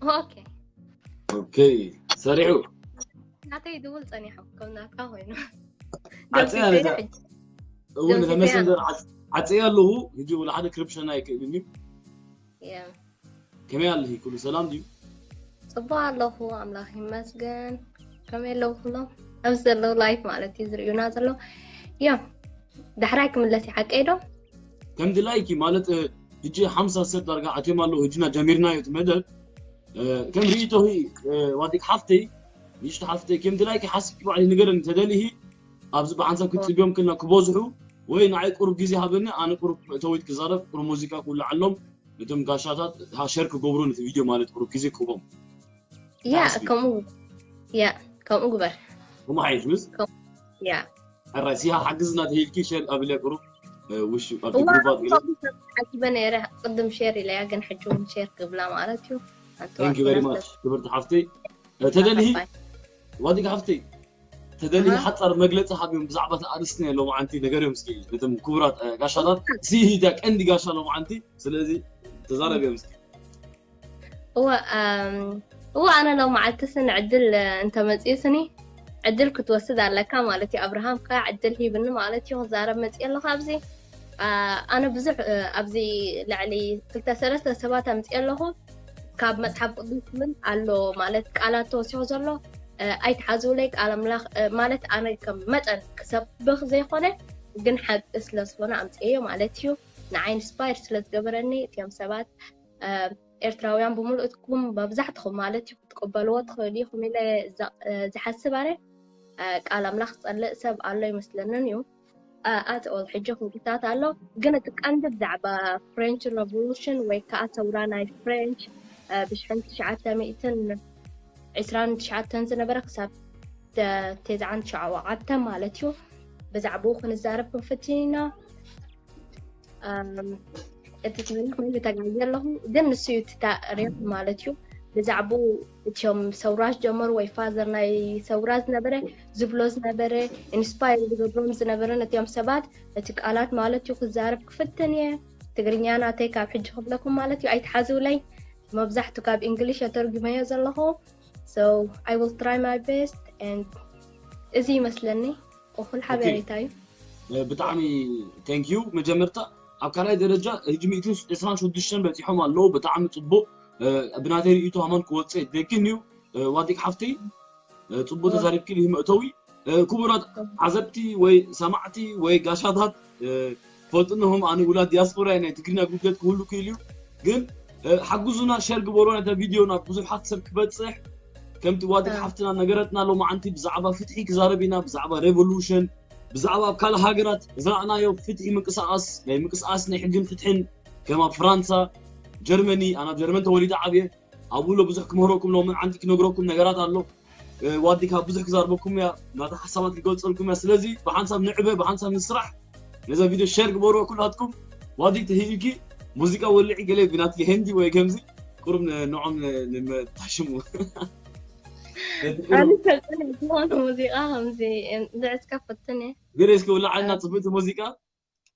ኦኬ። ኦኬ፣ ሰሪሑ። ናተይ ድውል ጸኒሑ ከም ናትካ ኮይኑ። ዓጽያ ነዛ እውን ነታ መሰንደር ዓጽ- ዓጽያ ኣለኹ። ሕጂ ወላ ሓደ ክርብሸና ኣይክእልን እዩ። የ- ከመይ ኣለኺ? ኩሉ ሰላም ድዩ? ጽቡቅ ኣለኹ፣ ኣምላኽ ይመስገን። ከመይ ኣለዉ ኩሎም ኣብዚ ዘለዉ ላይፍ ማለት እዩ ዝርእዩና ዘለዉ? ዮ ዳሕራይ ክምለስ እዩ፣ ሓቀይ ዶ? ከምቲ ላይክ ማለት እ፣ ሕጂ ሓምሳ ሰብ ዳርጋ ኣትዮም ኣለዉ። ሕጂና ጀሚርናዮ እቲ መደብ እ፣ ከም ርእይቶኺ እ፣ ዋዲቅ ሓፍተይ ንእሽቶ ሓፍተይ ከምቲ ላይክ ሓስብኪ ባዕሊ ንገረኒ ተደሊሂ ኣብዚ ብሓንሳብ ክትጽብዮም ክልና ክበዝሑ ወይ ንዓይ ቁሩብ ግዜ ሃበኒ። ኣነ ቁሩብ መእተዊት ክዛረብ ቁሩብ ሙዚቃ ክውልዓሎም ነቶም ጋሻታት ሃ ሸር ክገብሩ ነቲ ቪድዮ ማለት ቁሩብ ግዜ ክህቦም። ያ ሓስቢ። ከምኡ ያ ከምኡ ግበር። ከምኡ ሓይሽ ምስ ያ ሕራይ ሲሃ ሓግዝና ተሂልኪ ሸር ኣብለ ቁሩብ እ፣ ውሽ ኣብቲ እዋ ግሩባት ኢለ ሓኪበ ነይረ ቅድም ሼር ኢለያ፣ ግን ሕጂ እውን ሼር ክብላ ማለት እዩ። ኣንተ Thank you very ዋኪና much ክብርቲ ሓፍተይ። እ፣ ተደልሂ ሓባይ። ዋዲግ ሓፍተይ ተደልሂ ኣሃ። ሓጻር መግለጺ ሃብዮም ብዛዕባ እቲ ኣርእስቲ ናይ ሎማዓንቲ ነገር እዮም እስኪ ነቶም ክቡራት እ፣ ጋሻታት ሲሂዳ ቀንዲ ጋሻ ሎማዓንቲ ስለዚ ተዛረብ እዮም እስኪ። እወ ኣም፣ እወ ኣነ ሎም መዓልቲ ስኒ ዕድል እ፣ እንተመፅኡ ስኒ ዕድል ክትወስድ ኣለካ ማለት እዩ። ኣብርሃም ከ ዕድል ሂብኒ ማለት እዩ። ክዛረብ መፅእ ኣለኹ ኣብዚ ኣ፣ ኣነ ብዙሕ እ፣ ኣብዚ ልዕሊ ክልተ ሰለስተ ሰባት ኣምፅእ ኣለኹ። ካብ መፅሓፍ ቅዱስ እውን ኣሎ ማለት ቃላት ተወሲኹ ዘሎ እ፣ ኣይትሓዝውለይ ቃል ኣምላኽ እ፣ ማለት ኣነ ከም መጠን ክሰብኽ ዘይኮነ ግን ሓቂ ስለ ዝኾነ ኣምፅኤዮ ማለት እዩ። ንዓይ ኢንስፓየር ስለ ዝገበረኒ እቲኦም ሰባት እ፣ ኤርትራውያን ብምልእትኩም መብዛሕትኹም ማለት እዩ ክትቅበልዎ ትኽእሉ ኢኹም ኢለ ዛ- እ፣ ዝሓስብ ኣነ እ፣ ቃል ኣምላኽ ዝጸልእ ሰብ ኣሎ ይመስለንን እዩ። ኣት ኦል ሕጂ ክምክታት ኣሎ፣ ግን እቲ ቀንዲ ብዛዕባ ፍሬንች ረቮሉሽን ወይ ከዓ ሰውራ ናይ ፍሬንች እ፣ ብሽሕን ትሽዓተ ሚእትን ዕስራን ትሽዓተን ዝነበረ ክሳብ ተ- ተስዓን ትሽዓተ ማለት እዩ። ብዛዕባኡ ክንዛረብ ክንፍትን ኢና። ኣም፣ እቲ ትብል ኮይኑ ተጋግየ ኣለኹ፣ ግን ንሱ እዩ እቲ ታሪኽ ማለት እዩ። ብዛዕባኡ እቲኦም ሰውራ ዝጀመሩ ወይ ፋዘር ናይ ሰውራ ዝነበረ ዝብሎ ዝነበረ ኢንስፓየር ዝገብሮም ዝነበረ ነቲኦም ሰባት እቲ ቃላት ማለት እዩ ክዛረብ ክፍትን እየ። ትግርኛ ናተይ ካብ ሕጂ ክብለኩም ማለት እዩ ኣይትሓዝውለይ። መብዛሕቱ ካብ እንግሊሽ ኣተርጉመዮ ዘለኹ። So I will try my best and እዚ ይመስለኒ እኹል ሓበሬታ እዩ። እ፣ ብጣዕሚ thank you። መጀመርታ ኣብ ካልኣይ ደረጃ ሕጂ ሚእትን ዕስራን ሽዱሽተን በፂሖም ኣለዉ። ብጣዕሚ ፅቡቅ እ፣ ብናተይ ርእይቶ ሃማን ክወፅእ ደግን እዩ። እ፣ ዋዲቅ ሓፍተይ እ፣ ፅቡቅ እወ። ተዛሪብኪ ይህ መእተዊ እ፣ ክቡራት ዓዘብቲ ወይ ሰማዕቲ ወይ ጋሻታት እ፣ ፈልጥንኹም ኣነ ውላድ ዲያስፖራ ናይ ትግርኛ ጉድለት ክህሉ ክእል እዩ ግን እ፣ ሓግዙና ሸር ግበሮ ነተ ቪድዮ ናብ ብዙሓት ሰብ ክበፅሕ ከምቲ ዋዲቅ እ። ሓፍትና ነገረትና ሎማዓንቲ ብዛዕባ ፍትሒ ክዛረብ ኢና ብዛዕባ ሬቮሉሽን ብዛዕባ ኣብ ካልእ ሃገራት ዝረኣናዮ ፍትሒ ምንቅስቃስ ናይ ምንቅስቃስ ናይ ሕግን ፍትሕን ከም ኣብ ፍራንሳ ጀርመኒ ኣነ ኣብ ጀርመን ተወሊደ ዓብየ ኣብኡ ሎ ብዙሕ ክምህረኩም ሎማዓንቲ ክነግረኩም ነገራት ኣሎ እ፣ ዋዲ ካብ ብዙሕ ክዛርበኩም እያ ናታ ሓሳባት ክገልፀልኩም እያ ስለዚ ብሓንሳብ ንዕበ ብሓንሳብ ንስራሕ ነዛ ቪድዮ ሸር ግበርዎ ኩላትኩም ዋዲ ተሂልኪ ሙዚቃ ወልዒ ገለ ብናትኪ ህንዲ ወይ ከምዚ ቁሩብ ን- ንዖም ን- ንመታሽሙ ኣነ ሰልጠነ ዝኾነ ሙዚቃ ከምዚ ድዕስካ ፈትን እየ። ገለ እስኪ ውላዓልና ፅብቅቲ ሙዚቃ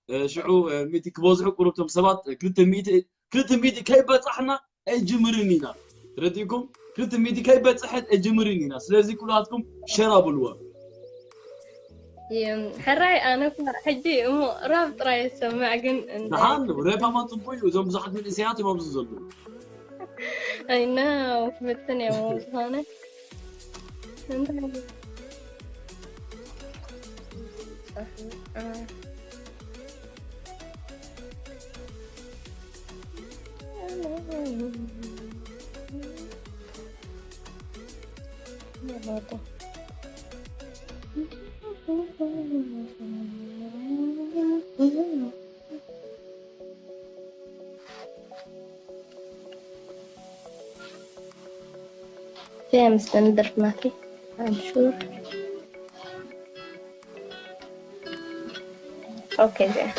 እ፣ ሽዑ እ፣ ሚእቲ ክበዝሑ ቁሩብ ቶም ሰባት እ፣ ክልተ ሚእቲ ክልተ ሚእቲ ከይበፃሕና ኣይጅምርን ኢና ረዲእኩም ክልተ ሚእቲ ከይበፅሐት ኣይጅምርን ኢና ስለዚ ኩላትኩም ሸር ኣብልዎ ይም፣ ሕራይ ኣነ እኳ ሕጂ እሞ ራብ ጥራይ ዝሰምዕ ግን እንታይ ደሓን ሬፓ ማን ፅቡቅ እዩ እዞም ብዙሓት መንእሰያት እዮም ኣብዚ ዘለዉ I know ክፍትን እዮም ዝኾነ እንታይ Famous and Dark Knight, I'm sure. Okay, there.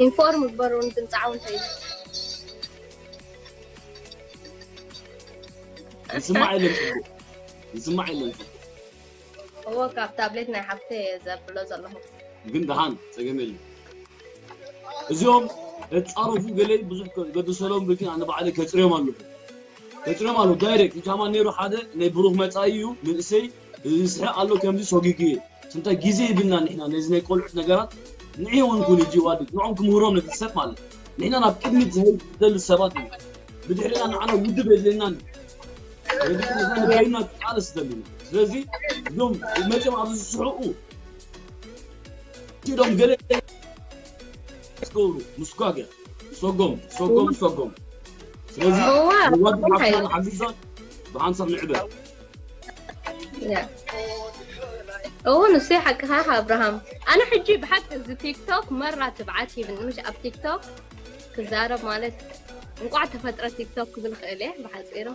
ኢንፎርም ግበሩን ድምፃዊ እንታይ ይስማዕ የለን ፅቡቅ ይስማዕ የለን ፅቡቅ እዎ ካብ ታብሌት ናይ ሓፍተ ዘብሎ ዘለኹ። ግን ደሓን ጸገም የለን። እዚኦም ተጻረፉ ገለ ብዙሕ ገደሰሎም ብልኪ ኣነ ባዕለ ከጽርዮም ኣለኹ ከጽርዮም ኣለኹ ዳይሬክት ይታማ ነይሩ ሓደ ናይ ብሩኽ መጻኢ እዩ። መንእሰይ ዝስሕቕ ኣሎ ከምዚ ሶጊጉ እየ ስንታ ግዜ ይብልና ንሕና ነዚ ናይ ቆልዑት ነገራት ንዒ እውን ኩን እጂ ዋዲ ንዖም ክምህሮም ነቲ ሰብ ማለት ንሕና ናብ ቅድሚት ዝኸይድ ዝደሊ ሰባት ኢና። ብድሕሪና ንዓና ውድብ የድልየናን በይና ክቃለስ ዝደሊ ኢና። ስለዚ እዞም መፅኦም ኣብዚ ዝስሕቑ ኢዶም ገለ ዝገብሩ ምስጓግ እያ። ሰጎም ሰጎም ሰጎም ስለዚ እዋ ዋዲ እንታይ ሓንሳብ ሓግዛ ብሓንሳብ ንዕበ እው ንሱ ሓቅኻ ኣብርሃም። ኣነ ሕጂ ብሓቂ እዚ ቲክቶክ መራ ትብዓት ሂብኒ ምሽ ኣብ ቲክቶክ ክዛረብ ማለት እንቋዕ ተፈጥረ ቲክቶክ ክብል ክእል እየ ብሓፂሩ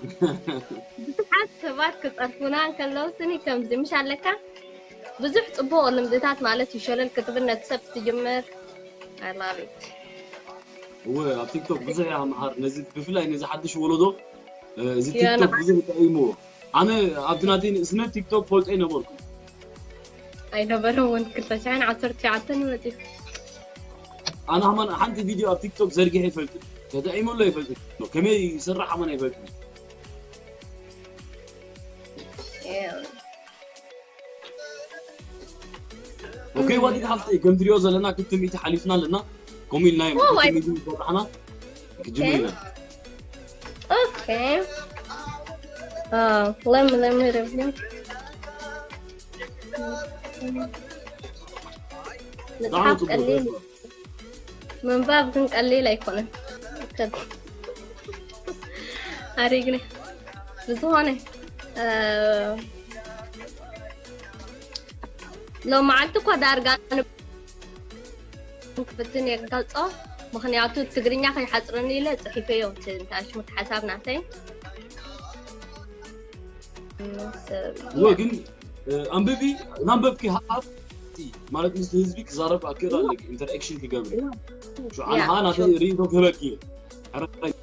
ብዙሓት ሰባት ክፀርፉና እንከለዉ ስኒ ከምዚ ምሽ ኣለካ ብዙሕ ፅቡቅ ልምድታት ማለት እዩ ሸለል ክትብል ነቲ ሰብ ትጅምር I love it እወ ኣብ ቲክቶክ ብዙሕ እያ መሃር ነዚ ብፍላይ ነዚ ሓድሽ ወለዶ እ፣ እዚ ያ፣ ቲክቶክ ንዓ- ብዙሕ ይጠይምዎ ኣነ ኣብቲ ናተይ ንእስነት ቲክቶክ ፈልጦ ኣይነበርኩ ኣይነበረን እውን ክልተ ሽሕን ዓሰርተ ትሽዓተን መፂኡ ኣነ ከማን ሓንቲ ቪድዮ ኣብ ቲክቶክ ዘርጊሐ ይፈልጥ ተጠቂመሉ ኣይፈልጥ ከመይ ይስራሕ ከማን ኣይፈልጥ ኦኬ ዋዲ ሓፍተይ ከም ትሪኦ ዘለና ክልተ ሚእቲ ሓሊፍና ኣለና ከምኡ ኢልና እዮም ኦ፣ ዋይ። ክልተ ሚእቲ ይቆጣሕና ክጅምር ኢና Okay. Uh, let me let me review. ብጣዕሚ መጽሓፍ ጽቡቅ ቀሊል ገጽ። ምንባብ ግን ቀሊል ኣይኮነን። ኣሪግኒ ብዝኾነ እ፣ ሎመዓልቲ እኳ ዳርጋ ን- ክፍትን የጋጾ ምኽንያቱ ትግርኛ ከይሓፅረኒ ኢለ ፅሒፈዮ እንታይ ሽሙት ሓሳብ ናተይ እወ ግን እ፣ ኣንብቢ ናንበብኪ ሃብ ማለት ምስ ህዝቢ ክዛረብ ኣክእል ኣለኪ ኢንተርኣክሽን ክገብር ሽዓን ያ፣ ሃ ናተይ ርኢቶ ክህበኪ እየ ሕራይ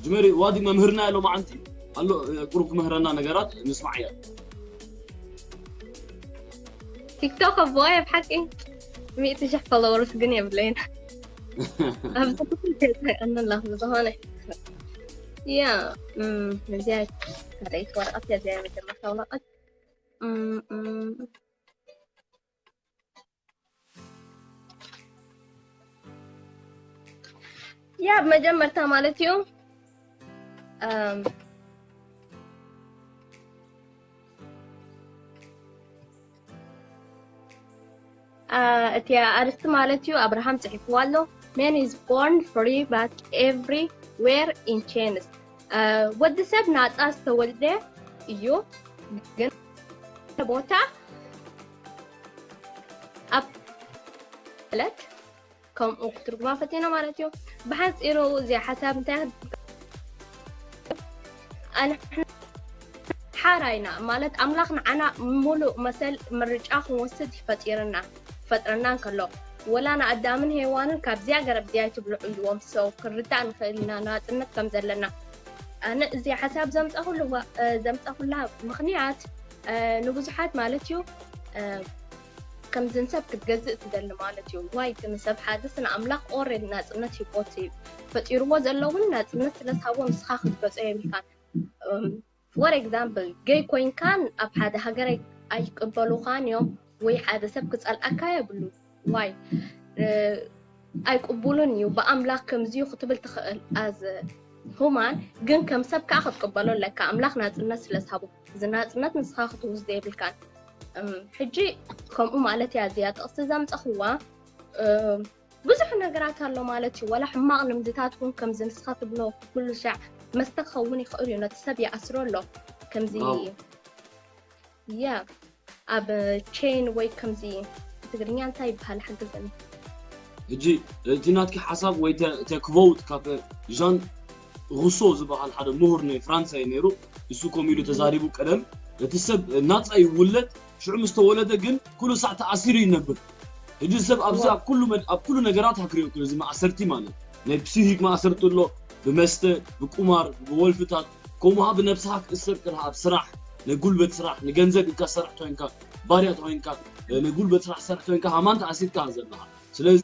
ጅመሪ ዋዲ መምህርና ያለው ማዓንቲ ኣሎ እ፣ ቁሩብ ክምህረና ነገራት ንስማዕ እያ ቲክቶክ ኣቦይ ኣብ ሓቂ ሚእቲ ሽሕ ፎሎወርስ ግን የብለይን ኣብዚ ክፍል ከይጠቀኒ ኣለኹ ብዝኾነ ያ እም፣ እዚኣ ካልኣይቲ ወረቐት እያ እዚኣ መጀመርታ ወረቐት እም፣ እም። ያ መጀመርታ ማለት እዩ እም፣ አ፣ እቲ ኣርስቲ ማለት እዩ ኣብርሃም ፅሒፍዋ ኣሎ men is born free but everywhere in chains ወዲ ሰብ ናፃ ዝተወልደ እዩ ግን ቦታ ኣብ ዕለት ከምኡ ክትርጉማ ፈቲና ማለት እዩ ብሓፂሩ እዚኣ ሓሳብ እንታይ ኣንሕና ሓራ ኢና ማለት ኣምላኽ ንዓና ሙሉእ መሰል ምርጫ ክንወስድ ይፈጢርና ይፈጥረና እንከሎ ወላ ንኣዳምን ሄዋንን ካብዚያ ገረብ እዚኣ ኣይትብልዑ ኢልዎም ሰው ክንርዳእ ንኽእል ኢና ናፅነት ከም ዘለና ኣነ እዚ ሓሳብ ዘምፀኹሉ ዘምፀኹላ ምኽንያት ንብዙሓት ማለት እዩ ከምዚ ንሰብ ክትገዝእ ትደሊ ማለት እዩ ዋይ እቲ ንሰብ ሓደስ ንኣምላኽ ኦሬድ ናፅነት ሂቦት እዩ ፈጢርዎ ዘለውን ናፅነት ስለዝሃቦ ንስኻ ክትገጾ የብልካን for example ገይ ኮይንካን ኣብ ሓደ ሃገር ኣይቅበሉኻን እዮም ወይ ሓደ ሰብ ክፀልኣካ የብሉ ዋይ ኣይቅቡሉን እዩ ብኣምላኽ ከምዚዩ ክትብል ትኽእል as ሁማን ግን ከም ሰብ ከዓ ክትቅበሎ ኣለካ ኣምላኽ ናፅነት ስለዝሃቦ እዚ ናፅነት ንስኻ ክትውስዶ የብልካን ሕጂ ከምኡ ማለት እያ እዚኣ ጥቕሲ ዘምፀኽዋ ብዙሕ ነገራት ኣሎ ማለት እዩ ወላ ሕማቕ ልምድታት እውን ከምዚ ንስኻ ትብሎ ኩሉ ሻዕ መስተ ክኸውን ይኽእል እዩ ነቲ ሰብ ይኣስሮ ኣሎ ከምዚ ያ ኣብ ቼን ወይ ከምዚ ትግርኛ እንታይ ይበሃል ሓግዘኒ ሕጂ እቲ ናትኪ ሓሳብ ወይ ተክቮውት ካብ ዣን ሩሶ ዝበሃል ሓደ ምሁር ናይ ፍራንሳ እዩ ነይሩ እሱ ከምኡ ኢሉ ተዛሪቡ ቀደም እቲ ሰብ ናፃ ይውለድ ሽዑ ምስ ተወለደ ግን ኩሉ ሳዕ ተኣሲሩ ይነብር ሕጂ ሰብ ኣብዚ ኣብ ኩሉ መ- ኣብ ኩሉ ነገራት ሃክሪኦ እዚ ማእሰርቲ ማለት ናይ ፕሲሂክ ማእሰርቲ ኣሎ ብመስተ ብቁማር ብወልፍታት ከምኡ ሃ ብነብስኻ ክእሰር ከለካ ኣብ ስራሕ ናይ ጉልበት ስራሕ፣ ንገንዘብ ኢልካ ሰርሕ ተኮይንካ፣ ባርያ ተኮይንካ፣ ናይ ጉልበት ስራሕ ሰርሕ ተኮይንካ ሃማን ተኣሲርካ ዘለኻ። ስለዚ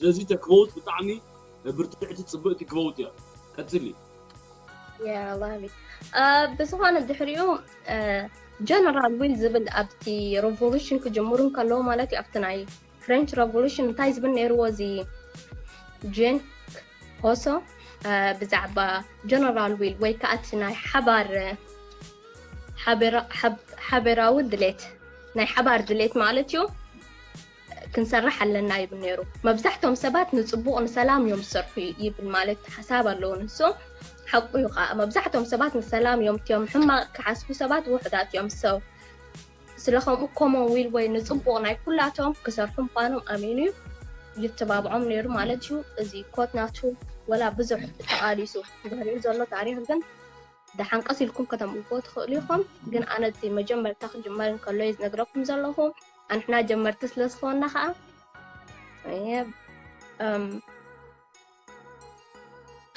ስለዚ ተክበውት ብጣዕሚ ብርትዕቲ ጽብቕቲ ክበውት እያ። ቀጽሊ። ብዝኾነ ድሕሪኡ ጀነራል ዊል ዝብል ኣብቲ ሬቮሉሽን ክጅምሩ እንከለዉ ማለት እዩ ኣብቲ ናይ ፍሬንች ሬቮሉሽን እንታይ ዝብል ነይርዎ እዚ ጄን ሆሶ ብዛዕባ ጀነራል ዊል ወይ ከዓ እቲ ናይ ሓባር ሓበራዊ ድሌት ናይ ሓባር ድሌት ማለት እዩ ክንሰርሕ ኣለና ይብል ነይሩ። መብዛሕቶም ሰባት ንፅቡቕ ንሰላም እዮም ዝሰርሑ ይብል ማለት ሓሳብ ኣለዎ ንሱ ሓቁ እዩ ከዓ መብዛሕቶም ሰባት ንሰላም እዮም እትዮም ሕማቕ ክሓስቡ ሰባት ውሕዳት እዮም ሰው ስለ ከምኡ ኮመን ዊል ወይ ንፅቡቕ ናይ ኩላቶም ክሰርሑ ምኳኖም ኣሚኑ እዩ ይተባብዖም ነይሩ ማለት እዩ። እዚ ኮት ናቱ ወላ ብዙሕ ተቃሊሱ ድሕሪኡ ዘሎ ታሪክ ግን ደሓን ቀስ ኢልኩም ከተምብቦ ትኽእሉ ኢኹም። ግን ኣነ እቲ መጀመርታ ክጅመር እንከሎ እየ ዝነግረኩም ዘለኹ። ኣንሕና ጀመርቲ ስለ ዝኾንና ከዓ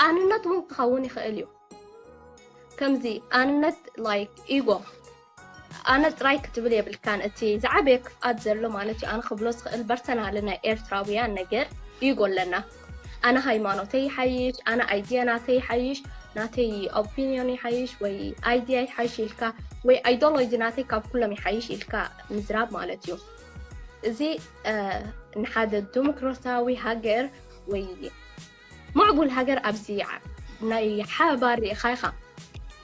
ኣንነት እውን ክኸውን ይኽእል እዩ። ከምዚ ኣንነት ላይክ ኢጎ ኣነ ጥራይ ክትብል የብልካን። እቲ ዝዓበየ ክፍኣት ዘሎ ማለት እዩ ኣነ ክብሎ ዝኽእል በርሰናሊ ናይ ኤርትራውያን ነገር ኢጎ ኣለና። ኣነ ሃይማኖተይ ይሓይሽ፣ ኣነ ኣይድያ ናተይ ይሓይሽ፣ ናተይ ኦፒኒዮን ይሓይሽ ወይ ኣይድያ ይሓይሽ ኢልካ ወይ ኣይዶሎጂ ናተይ ካብ ኩሎም ይሓይሽ ኢልካ ምዝራብ ማለት እዩ። እዚ ንሓደ ዲሞክራሲያዊ ሃገር ወይ ምዕቡል ሃገር ኣብዚ ናይ ሓባር ርኢኻ ኢኻ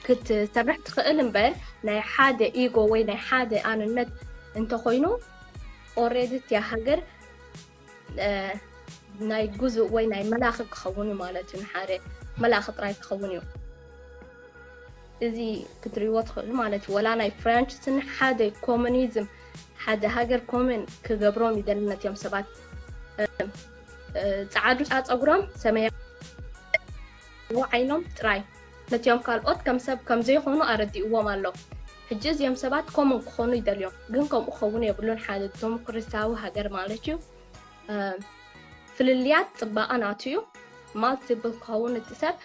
ክትሰርሕ ትኽእል እምበር ናይ ሓደ ኢጎ ወይ ናይ ሓደ ኣንነት እንተኾይኑ ኦሬዲ እቲያ ሃገር ናይ ጉዙእ ወይ ናይ መላኺ ክኸውን እዩ ማለት እዩ። ንሓደ መላኺ ጥራይ ክኸውን እዩ። እዚ ክትሪእዎ ትኽእሉ ማለት እዩ። ወላ ናይ ፍራንችስን ሓደ ኮሙኒዝም ሓደ ሃገር ኮሙን ክገብሮም ይደሊ ነቲኦም ሰባት ፃዓዱ ፃፀጉሮም ሰመያ ዓይኖም ጥራይ ነቲኦም ካልኦት ከም ሰብ ከም ዘይኾኑ ኣረዲእዎም ኣሎ። ሕጂ እዚኦም ሰባት ኮሙን ክኾኑ ይደልዮም ግን ከምኡ ክኸውን የብሉን። ሓደ ዲሞክራሲያዊ ሃገር ማለት እዩ። ፍልልያት ፅባቐ ናቱ እዩ። ማልቲፕል ክኸውን እቲ ሰብ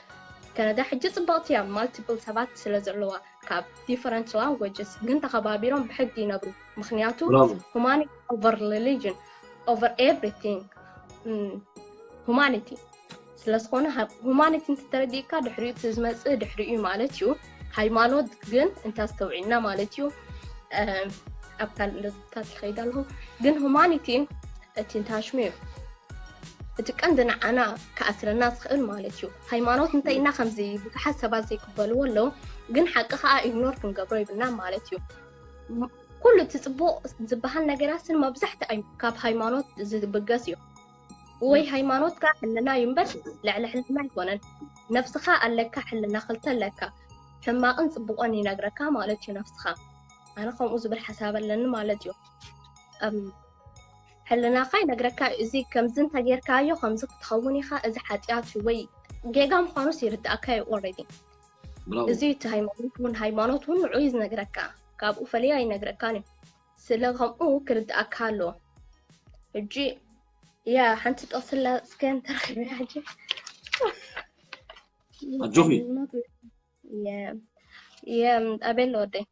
ከነዳ ሕጂ ፅብቕቲ እያ ማልቲፕል ሰባት ስለ ዘለዋ ካብ ዲፈረንት ላንጉጅስ ግን ተኸባቢሮም ብሕጊ ይነብሩ። ምክንያቱ ሁማኒቲ ኦቨር ሪሊጅን ኦቨር ኤቭሪቲንግ ሁማኒቲ ስለዝኾነ ሁማኒቲ እንትተረዲእካ ድሕሪኡ እቲ ዝመፅእ ድሕሪኡ ማለት እዩ። ሃይማኖት ግን እንተስተውዒልና ማለት እዩ ኣብ ካልእ ነጥብታት ይኸይድ ኣለኹ። ግን ሁማኒቲ እቲ እንታሽሙ እዩ እቲ ቀንዲ ንዓና ክኣስረና ዝኽእል ማለት እዩ። ሃይማኖት እንታይ ኢና ከምዚ ብዙሓት ሰባት ዘይቅበልዎ ኣለዉ፣ ግን ሓቂ ከዓ ኢግኖር ክንገብሮ ይብልና ማለት እዩ። ኩሉ እቲ ፅቡቕ ዝበሃል ነገራት ስን መብዛሕትኣዩ ካብ ሃይማኖት ዝብገስ እዩ። ወይ ሃይማኖትካ ሕልና እዩ እምበር ልዕሊ ሕልና ኣይኮነን። ነብስኻ ኣለካ ሕልና ክልተ ኣለካ ሕማቕን ፅቡቕን ይነግረካ ማለት እዩ ነብስኻ። ኣነ ከምኡ ዝብል ሓሳብ ኣለኒ ማለት እዩ። ሕልናኻ ይነግረካ እዩ። እዚ ከምዚ እንተጌርካዮ ከምዚ ክትኸውን ኢኻ፣ እዚ ሓጢኣት እዩ ወይ ጌጋ ምዃኑስ ይርድኣካ እዩ ኦልሬዲ። እዚ እቲ ሃይማኖት እውን ሃይማኖት እውን ንዑ እዩ ዝነግረካ፣ ካብኡ ፈለየ ኣይነግረካን እዩ። ስለ ከምኡ ክርድኣካ ኣለዎ። ሕጂ ያ ሓንቲ ጠስላ እስከ እንተረኺበ ሕጂ ኣጆኺ የ ኣቤል ወደይ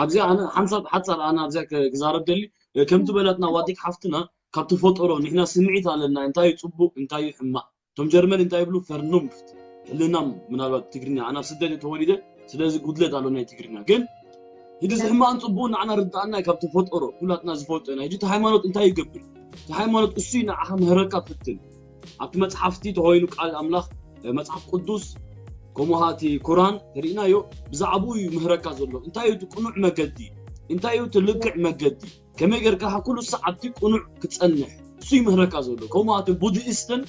ኣብዚኣ ኣነ ሓንሳብ ሓፃር ኣነ ኣብዚኣ ክዛረብ ደሊ ከምቲ በላትና ዋዲት ሓፍትና ካብ ተፈጠሮ ንሕና ስምዒት ኣለና እንታይ እዩ ፅቡቅ እንታይ እዩ ሕማቅ እቶም ጀርመን እንታይ ይብሉ ፈርኑምፍት ሕልናም ምናልባት ትግርኛ ኣነ ኣብ ስደት ተወሊደ ስለዚ ጉድለት ኣሎ ናይ ትግርኛ ግን ሂዲ ዝሕማቅን ፅቡቅ ንዓና ርዳኣና ካብ ተፈጠሮ ኩላትና ዝፈልጦ ኢና ሕጂ እቲ ሃይማኖት እንታይ ይገብር እቲ ሃይማኖት እሱ ንዓኻ ምህረካ ፍትን ኣብቲ መፅሓፍቲ ተኮይኑ ቃል ኣምላኽ መፅሓፍ ቅዱስ ከምኡ እቲ ኩራን ተሪእናዮ ብዛዕባኡ እዩ ምህረካ ዘሎ እንታይ እዩ ቅኑዕ መገዲ እንታይ እዩ ትልክዕ መገዲ ከመይ ገርካ ኩሉ ሰዓብቲ ቅኑዕ ክፀንሕ እሱ ይምህረካ ዘሎ ከምኡ እቲ ቡድኢስትን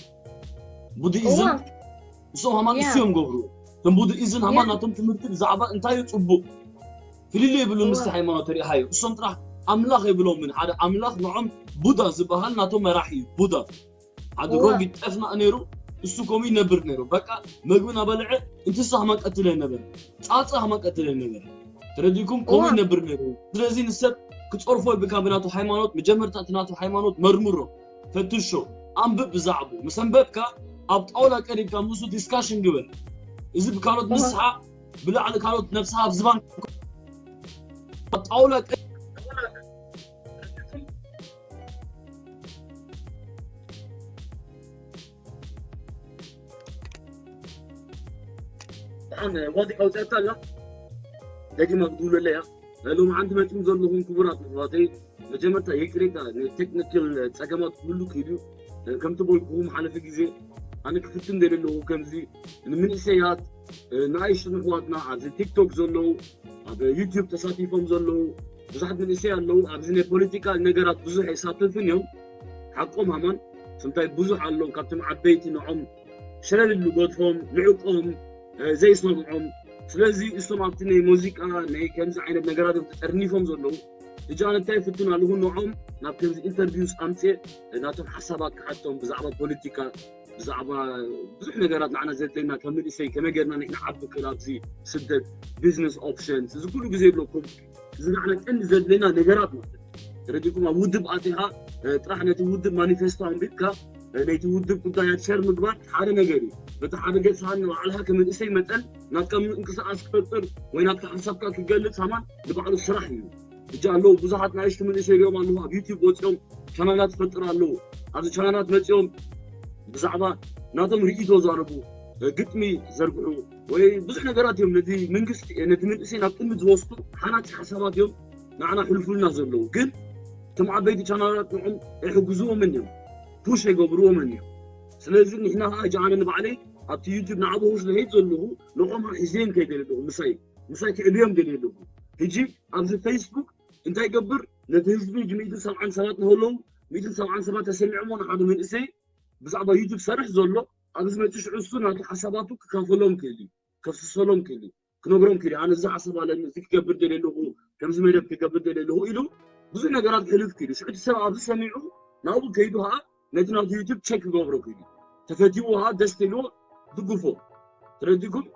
ቡድኢዝም እሶም ሃማን እሱ እዮም ገብሩ እቶም ቡድኢዝም ሃማን ናቶም ትምህርቲ ብዛዕባ እንታይ እዩ ፅቡቅ ፍልልይ ይብሉ ምስቲ ሃይማኖት ተሪኢኻዮ እሶም ጥራሕ ኣምላኽ የብሎምን ሓደ ኣምላኽ ንዖም ቡዳ ዝበሃል ናቶም መራሒ እዩ ቡዳ ሓደ ሮጊ ጠፍናእ ነይሩ እሱ ከምኡ ይነብር ነይሩ በቃ መግቢ ናበልዐ እንስሳ ከማን ቀትለ ነበር ፃፀ ከማን ቀትለ ነበር ተረዲእኩም ከምኡ ይነብር ነይሩ ስለዚ ንሰብ ክፀርፎ ይብልካ ብናቱ ሃይማኖት መጀመርታ እቲ ናቱ ሃይማኖት መርምሮ ፈትሾ ኣንብብ ብዛዕቡ ምስ ኣንበብካ ኣብ ጣውላ ቀሪብካ ምስኡ ዲስካሽን ግበር። እዚ ብካልኦት ንስሓ ብላዕሊ ካልኦት ነብስኻ ኣብ ዝባን ኣብ ጣውላ ቀ- ኣነ ዋዲ ኣውፅኣታ ኣላ ደጊማ ክድውለለያ ሎሚ ሓንቲ መፅም ዘለኹም ክቡራት ኣሕዋተይ መጀመርታ ይቅሬታ ንቴክኒካል ፀገማት ኩሉ ክኢሉ ከምቲ በልኩኹም ሓለፈ ግዜ ኣነ ክፍትን ደለ ኣለኹ ከምዚ ንምንእሰያት ንኣይሽትን ኣሕዋትና ኣብዚ ቲክቶክ ዘለዉ ኣብ ዩቲዩብ ተሳቲፎም ዘለዉ ብዙሓት መንእሰይ ኣለዉ ኣብዚ ናይ ፖለቲካ ነገራት ብዙሕ ኣይሳተፍን እዮም ሓቆም ሃማን ስምታይ ብዙሕ ኣለዉ ካብቶም ዓበይቲ ንዖም ሸለል ኢሉ ገድፎም ንዕቆም ዘይሰምዖም ስለዚ እሶም ኣብቲ ናይ ሙዚቃ ናይ ከምዚ ዓይነት ነገራት እዮም ተጠርኒፎም ዘለዉ ሕጂ ኣነ እንታይ ፍትን ኣለኹ ንዖም ናብ ከምዚ ኢንተርቪውስ ኣምፅእ ናቶም ሓሳባት ክሓቶም ብዛዕባ ፖለቲካ ብዛዕባ ብዙሕ ነገራት ንዓና ዘድለና ከም መንእሰይ ከመይ ጌርና ንሕና ዓቢ ክእል ኣብዚ ስደት ቢዝነስ ኦፕሽንስ እዚ ኩሉ ግዜ ይብለኩም እዚ ንዓና ቀንዲ ዘድለና ነገራት ማለት ተረዲኩም ኣብ ውድብ ኣቲኻ ጥራሕ ነቲ ውድብ ማኒፌስቶ ኣንቢብካ ነቲ ውድብ ጉዳያት ሸር ምግባር ሓደ ነገር እዩ በቲ ሓደ ገጽካ ንባዕልካ ከም መንእሰይ መጠን ናትካ ምንቅስቃስ ክፈጥር ወይ ናትካ ሓሳብካ ክገልጽ ሃማን ንባዕሉ ስራሕ እዩ ሕጂ ኣለዉ ብዙሓት ናይሽቱ መንእሰይ ሪኦም ኣለዉ ኣብ ዩቲብ ወፂኦም ቻናላት ይፈጥሩ ኣለዉ ኣብዚ ቻናላት መፂኦም ብዛዕባ ናቶም ርእይቶ ዛረቡ ግጥሚ ዘርግሑ ወይ ብዙሕ ነገራት እዮም ነቲ መንግስቲ ነቲ መንእሰይ ናብ ቅድሚት ዝወስዱ ሓናፂ ሓሳባት እዮም ንዓና ሕልፉልና ዘለዉ ግን እቶም ዓበይቲ ቻናላት ንዖም ኣይሕግዝዎምን እዮም ፑሽ ኣይገብርዎምን እዮም ስለዚ ንሕና ከዓ ሕጂ ኣነ ንባዕለይ ኣብቲ ዩቲብ ንዓብኹ ስለሄድ ዘለኹ ንዖም ሒዘዮም ከይደ ኣለኹ ምሳይ ምሳይ ክዕብዮም ደልየ ኣለኹ ሕጂ ኣብዚ ፌስቡክ እንታይ ይገብር ነቲ ህዝቢ ጅሚእትን ሰብዓን ሰባት ንህለዉ ሚእትን ሰብዓን ሰባት ተሰሚዖሞ ንሓደ መንእሰይ ብዛዕባ ዩቱብ ሰርሕ ዘሎ ኣብዚ መፅእ ሽዑ እሱ ናቱ ሓሳባቱ ክካፈሎም ክእል እዩ ከፍስሰሎም ክእል እዩ ክነግሮም ክእል እዩ ኣነ እዚ ሓሳብ ኣለኒ እዚ ክገብር ደልየ ኣለኹ ከምዚ መደብ ክገብር ደልየ ኣለኹ ኢሉ ብዙሕ ነገራት ክሕልፍ ክእል እዩ ሽዑ እቲ ሰብ ኣብዚ ሰሚዑ ናብኡ ከይዱ ከዓ ነቲ ናቱ ዩቱብ ቸክ ክገብሮ ክእል እዩ ተፈትይዎ ከዓ ደስ ኢልዎ ድግፎ ተረዲኩም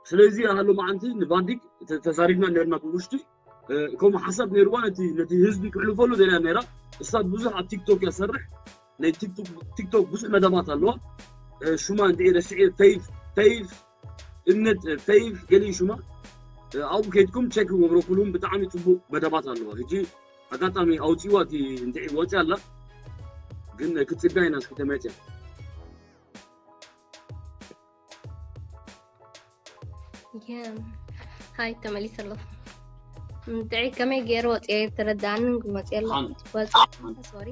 ስለዚ ሃሎ መዓንቲ ንባዲግ ተዛሪብና ነርና ብውሽጢ ከምኡ ሓሳብ ነይርዋ ነቲ ነቲ ህዝቢ ክሕልፈሉ ደልያ ነይራ እሳ ብዙሕ ኣብ ቲክቶክ እያ ሰርሕ ናይ ቲክቶክ ብዙሕ መደባት ኣለዋ ሽማ እንድዒ ረስዒ ተይፍ ተይፍ እምነት ተይፍ ገሊ ሽማ ኣብኡ ከይድኩም ቸክ ገብረኩሉም ብጣዕሚ ፅቡቅ መደባት ኣለዋ ሕጂ ኣጋጣሚ ኣውፅዋ እቲ እንድዒ ወፂ ኣላ ግን ክትፅቢያ ኢና እስኪ ተመፅያ ሃይ ተመሊሰ ኣለኹ። እንታይ ከመይ ገይሩ ወፅየ ተረዳኣኒ ክመፅየ ኣለኹ። ወፂ ሶሪ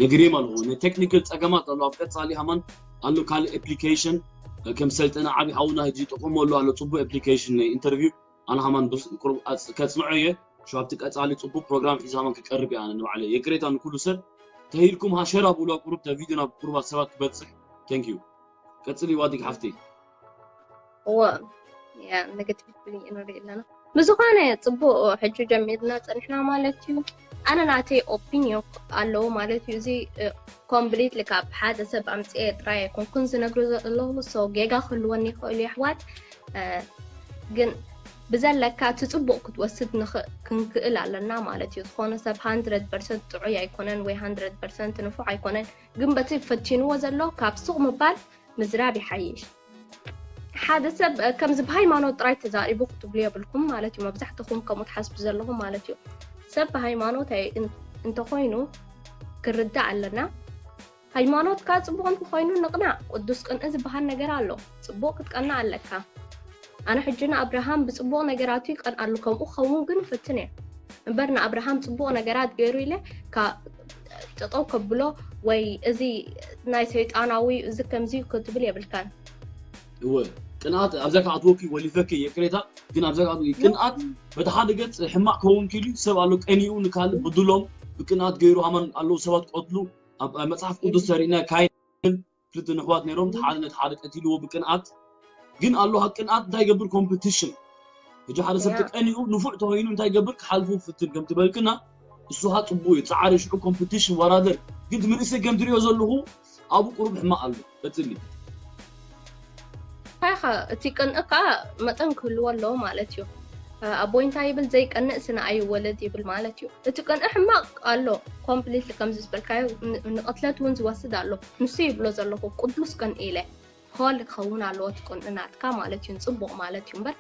ነግሬም ኣለኹ ናይ ቴክኒካል ፀገማት ኣሎ ኣብ ቀፃሊ ሃማን ኣሎ ካልእ ኣፕሊኬሽን ከም ሰልጠነ ዓብዪ ሓውና ህጂ ይጠቀመሉ ኣሎ ፅቡቅ ኣፕሊኬሽን ናይ ኢንተርቪው ኣነ ሃማን ከፅንዖ እየ ሸው ኣብቲ ቀፃሊ ፅቡቅ ፕሮግራም ሒዘ ሃማን ክቀርብ እየ ኣነ ንባዕለይ የቅሬታ ንኩሉ ሰብ ተሂልኩም ሃሸራ ብሉ ቁሩብ ተቪድዮ ናብ ቁሩባት ሰባት ክበፅሕ thank you ቀፅሊ ዋዲግ ሓፍተይ እወ ያ negatively ንርኢ ኣለና ብዝኾነ ፅቡቅ ሕጂ ጀሚርና ፀኒሕና ማለት እዩ ኣነ ናተይ ኦፒንዮ ኣለዎ ማለት እዩ እዚ ኮምፕሊትሊ ካብ ሓደ ሰብ ኣምፅኤ ጥራይ ኣይኮንኩን ዝነግሮ ዘለኹ so ጌጋ ክህልወኒ ይኽእል እዩ ኣሕዋት ግን ብዘለካ እቲ ፅቡቅ ክትወስድ ክንክእል ኣለና ማለት እዩ ዝኾነ ሰብ hundred percent ጥዑይ ኣይኮነን ወይ hundred percent ንፉዕ ኣይኮነን ግን በቲ ፈቲንዎ ዘሎ ካብ ሱቅ ምባል ምዝራብ ይሓይሽ ሓደ ሰብ ከምዚ ብሃይማኖት ጥራይ ተዛሪቡ ክትብሉ የብልኩም ማለት እዩ መብዛሕትኹም ከምኡ ትሓስቡ ዘለኹም ማለት እዩ ሰብ ብሃይማኖት እንተኮይኑ ክርዳእ ኣለና ሃይማኖትካ ጽቡቕ እንተኾይኑ ንቕናእ። ቅዱስ ቅንኢ ዝበሃል ነገር ኣሎ። ጽቡቕ ክትቀንእ ኣለካ። ኣነ ሕጂ ንኣብርሃም ብጽቡቕ ነገራቱ ይቀንኣሉ፣ ከምኡ ክኸውን ግን እፍትን እየ። እምበር ንኣብርሃም ጽቡቕ ነገራት ገይሩ ኢለ ካ ጠጠው ከብሎ ወይ እዚ ናይ ሰይጣናዊ እዚ ከምዚ ክትብል የብልካን። እወ ቅንኣት ኣብዛ ከኣትወኪ ወሊፈኪ ይቅሬታ ግን ኣብዛ ከኣትወኪ ቅንኣት በቲ ሓደ ገጽ ሕማቅ ክኸውን ኪሉ ሰብ ኣሎ ቀኒኡ ንካልእ ብድሎም ብቅንኣት ገይሩ ሃማን ኣለዉ ሰባት ቀትሉ ኣብ መጽሓፍ ቅዱስ ተሪእና ካይን ክልተ ንሕዋት ነይሮም እቲ ሓደ ነቲ ሓደ ቀቲልዎ ብቅንኣት ግን ኣሎ ቅንኣት እንታይ ይገብር ኮምፕቲሽን ሕጂ ሓደ ሰብ ተቀኒኡ ንፉዕ ተኮይኑ እንታይ ይገብር ክሓልፉ ፍትን ከም ትበልክና እሱ ካ ፅቡቅ እዩ ፃዓሪ ሽዑ ኮምፕቲሽን ወራደር ግን እቲ መንእሰይ ከም ትሪኦ ዘለኹ ኣብኡ ቁሩብ ሕማቅ ኣሎ ቀፅሊ እንታይ ኸ እቲ ቅንኢ ከዓ መጠን ክህልዎ ኣለዎ ማለት እዩ ኣቦይ እንታይ ይብል? ዘይቀንእ ስነ ኣይወለድ ይብል ማለት እዩ። እቲ ቅንኢ ሕማቕ ኣሎ። ኮምፕሊትሊ ከምዚ ዝበልካዮ ን- ንቕትለት እውን ዝወስድ ኣሎ። ንሱ ይብሎ ዘለኹ ቅዱስ ቅንኢ ኢለ ሆል ክኸውን ኣለዎ እቲ ቅንኢ ናትካ ማለት እዩ። ጽቡቕ ማለት እዩ እምበር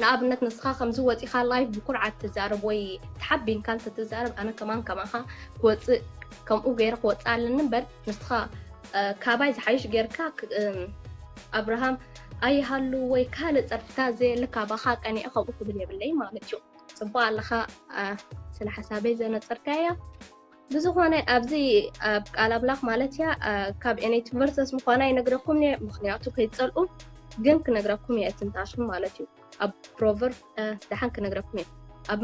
ንኣብነት ንስኻ ከምዚ ወፂኻ ላይቭ ብኩርዓት ትዛረብ ወይ ተሓቢንካ እንተትዛረብ ኣነ ከማን ከማኻ ክወፅእ ከምኡ ገይረ ክወፅእ ኣለኒ እምበር ንስኻ ካባይ ዝሓይሽ ጌርካ ኣብርሃም ኣይሃሉ ወይ ካልእ ጸርፍታ ዘየለ ካባኻ ቀኒዐ ከምኡ ክብል የብለይ ማለት እዩ። ጽቡቕ ኣለኻ። ስለ ሓሳበይ ዘነጸርካያ ብዝኾነ ኣብዚ ኣብ ቃል ኣምላኽ ማለት እያ ካብ ኤኔት ቨርሰስ ምዃና ይነግረኩም እየ ምኽንያቱ ከይትጸልኡ ግን ክነግረኩም እየ ትንታሽም ማለት እዩ ኣብ ፕሮቨርብ ደሓን ክነግረኩም እየ ኣብ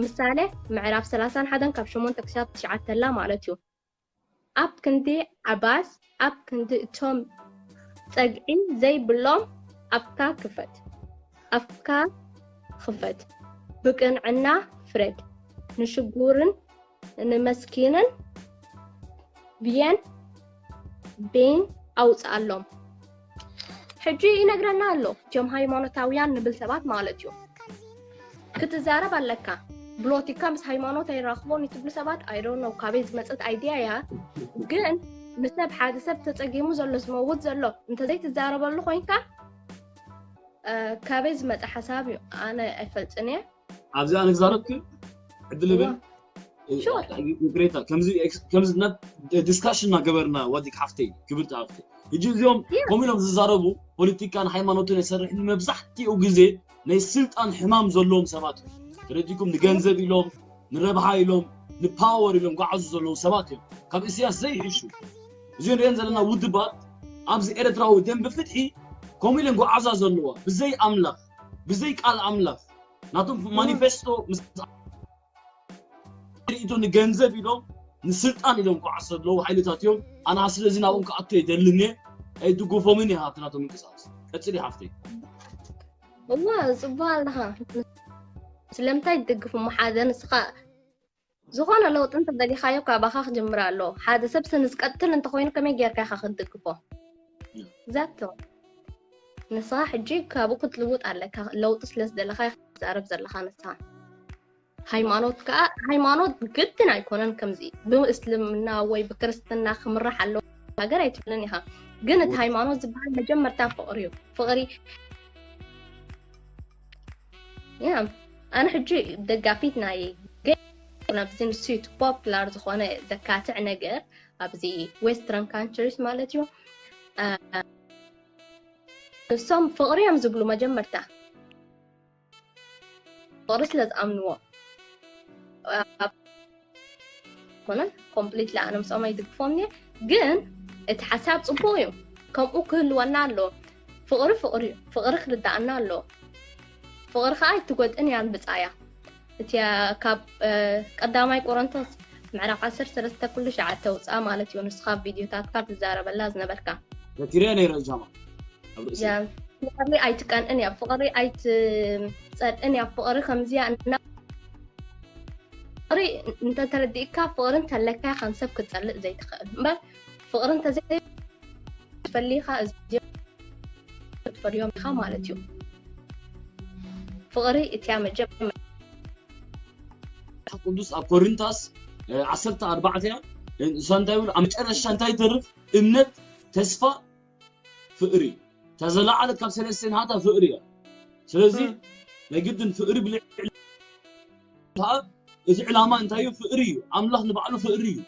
ምሳሌ ምዕራፍ ሰላሳን ሓደን ካብ ሸሞንተ ክሳብ ትሽዓተ ላ ማለት እዩ ኣብ ክንዲ ዓባስ ኣብ ክንዲ እቶም ጸግዒ ዘይብሎም ኣፍካ ክፈት ኣፍካ ክፈት ብቅንዕና ፍረድ ንሽጉርን ንመስኪንን ብየን ቤን ኣውፅኣሎም ሕጂ ይነግረና ኣሎ እቶም ሃይማኖታውያን ንብል ሰባት ማለት እዩ ክትዛረብ ኣለካ ብሎቲካ ምስ ሃይማኖት ኣይራኽቦን ትብሉ ሰባት ኣይዶኖ ካበይ ዝመፀት ኣይድያ እያ ግን ንሰብ ሓደ ሰብ ተፀጊሙ ዘሎ ዝመውት ዘሎ እንተዘይትዛረበሉ ኮይንካ ካበይ ዝመፀ ሓሳብ እዩ ኣነ ኣይፈልጥን እየ ኣብዚ ኣነ ክዛረብ ክብል ዕድል ይብል ይቅሬታ ከምዚ ዲስካሽን እናገበርና ዋዲግ ሓፍተይ ክብርቲ ሓፍተይ ሕጂ እዚኦም ከምኡ ኢሎም ዝዛረቡ ፖለቲካን ሃይማኖትን የሰርሕ መብዛሕትኡ ግዜ ናይ ስልጣን ሕማም ዘለዎም ሰባት እዮም ተረዲኩም ንገንዘብ ኢሎም ንረብሓ ኢሎም ንፓወር ኢሎም ጓዓዙ ዘለዉ ሰባት እዮም ካብ እስያስ ዘይሕሹ እዚ ንሪአን ዘለና ውድባት ኣብዚ ኤርትራዊ ደንቢ ፍትሒ ከምኡ ኢለን ጓዓዛ ዘለዋ ብዘይ ኣምላኽ ብዘይ ቃል ኣምላኽ ናቶም ማኒፌስቶ ርኢቶ ንገንዘብ ኢሎም ንስልጣን ኢሎም ጓዓዝ ዘለዉ ሓይልታት እዮም ኣና ስለዚ ናብኦም ክኣቶ የደልን እየ ኣይድግፎምን እየ ሃብቲ ናቶም ምንቅስቃስ ቀፅሊ ሓፍተይ እዋ ፅቡቅ ኣለኻ ስለምንታይ ትድግፍ እሞ ሓደ ንስኻ ዝኾነ ለውጢ እንተደሊኻዮ ካባኻ ክጅምር ኣለዎ ሓደ ሰብ ስንዝቀትል እንተኮይኑ ከመይ ጌርካ ኢኻ ክትድግፎ ዛቶ ንስኻ ሕጂ ካብኡ ክትልውጥ ኣለካ ለውጢ ስለዝደለኻ ክትዛረብ ዘለኻ ንስኻ ሃይማኖት ከዓ ሃይማኖት ግድን ኣይኮነን ከምዚ ብእስልምና ወይ ብክርስትና ክምራሕ ኣለዎ ነገር ኣይትብልን ኢኻ ግን እቲ ሃይማኖት ዝበሃል መጀመርታ ፍቅሪ እዩ ፍቅሪ ያ ኣነ ሕጂ ደጋፊት ናይ ግን ኣብዚ ንሱ እቲ ፖፕላር ዝኾነ ዘካትዕ ነገር ኣብዚ ዌስተርን ካንትሪስ ማለት እዩ ንሶም ፍቅሪ እዮም ዝብሉ መጀመርታ ፍቅሪ ስለ ዝኣምንዎ ኮነን ኮምፕሊትሊ ኣነ ምስኦም ኣይድግፎም እየ ግን እቲ ሓሳብ ፅቡቅ እዩ ከምኡ ክህልወና ኣለዎ ፍቅሪ ፍቅሪ እዩ ፍቅሪ ክርዳእና ኣለዎ ፍቅሪ ከዓ ኣይትጎድእን እያ ንብፃያ እቲያ ካብ ቀዳማይ ቆሮንቶስ ምዕራፍ ዓሰርተ ሰለስተ ኩሉ ሸዓ ተውፅኣ ማለት እዩ ንስካ ቪድዮታትካ ትዛረበላ ዝነበርካ ዘኪርያ ነይረ ጃማ ኣብ ርእሲ ያ ፍቅሪ ኣይትቀንእን እያ ፍቅሪ ኣይትፀልእን እያ ፍቅሪ ከምዚያ እና ፍቅሪ እንተተረዲእካ ፍቅሪ እንተለካ ኢካ ንሰብ ክትፀልእ ዘይትኽእል እምበር ፍቅሪ እንተዘይ ትፈሊኻ እዚኦም ትፈርዮም ኢኻ ማለት እዩ ፍቅሪ እቲያ መጀመር ቅዱስ ኣብ ኮሪንታስ ዓሰርተ ኣርባዕተ እያ እሳ እንታይ ይብል ኣብ መጨረሻ እንታይ ይተርፍ እምነት ተስፋ ፍቅሪ ተዘለዓለ ካብ ሰለስተ ናታ ፍቅሪ እያ ስለዚ ናይ ግድን ፍቅሪ ብልዕ ከዓ እዚ ዕላማ እንታይ እዩ ፍቅሪ እዩ ኣምላኽ ንባዕሉ ፍቅሪ እዩ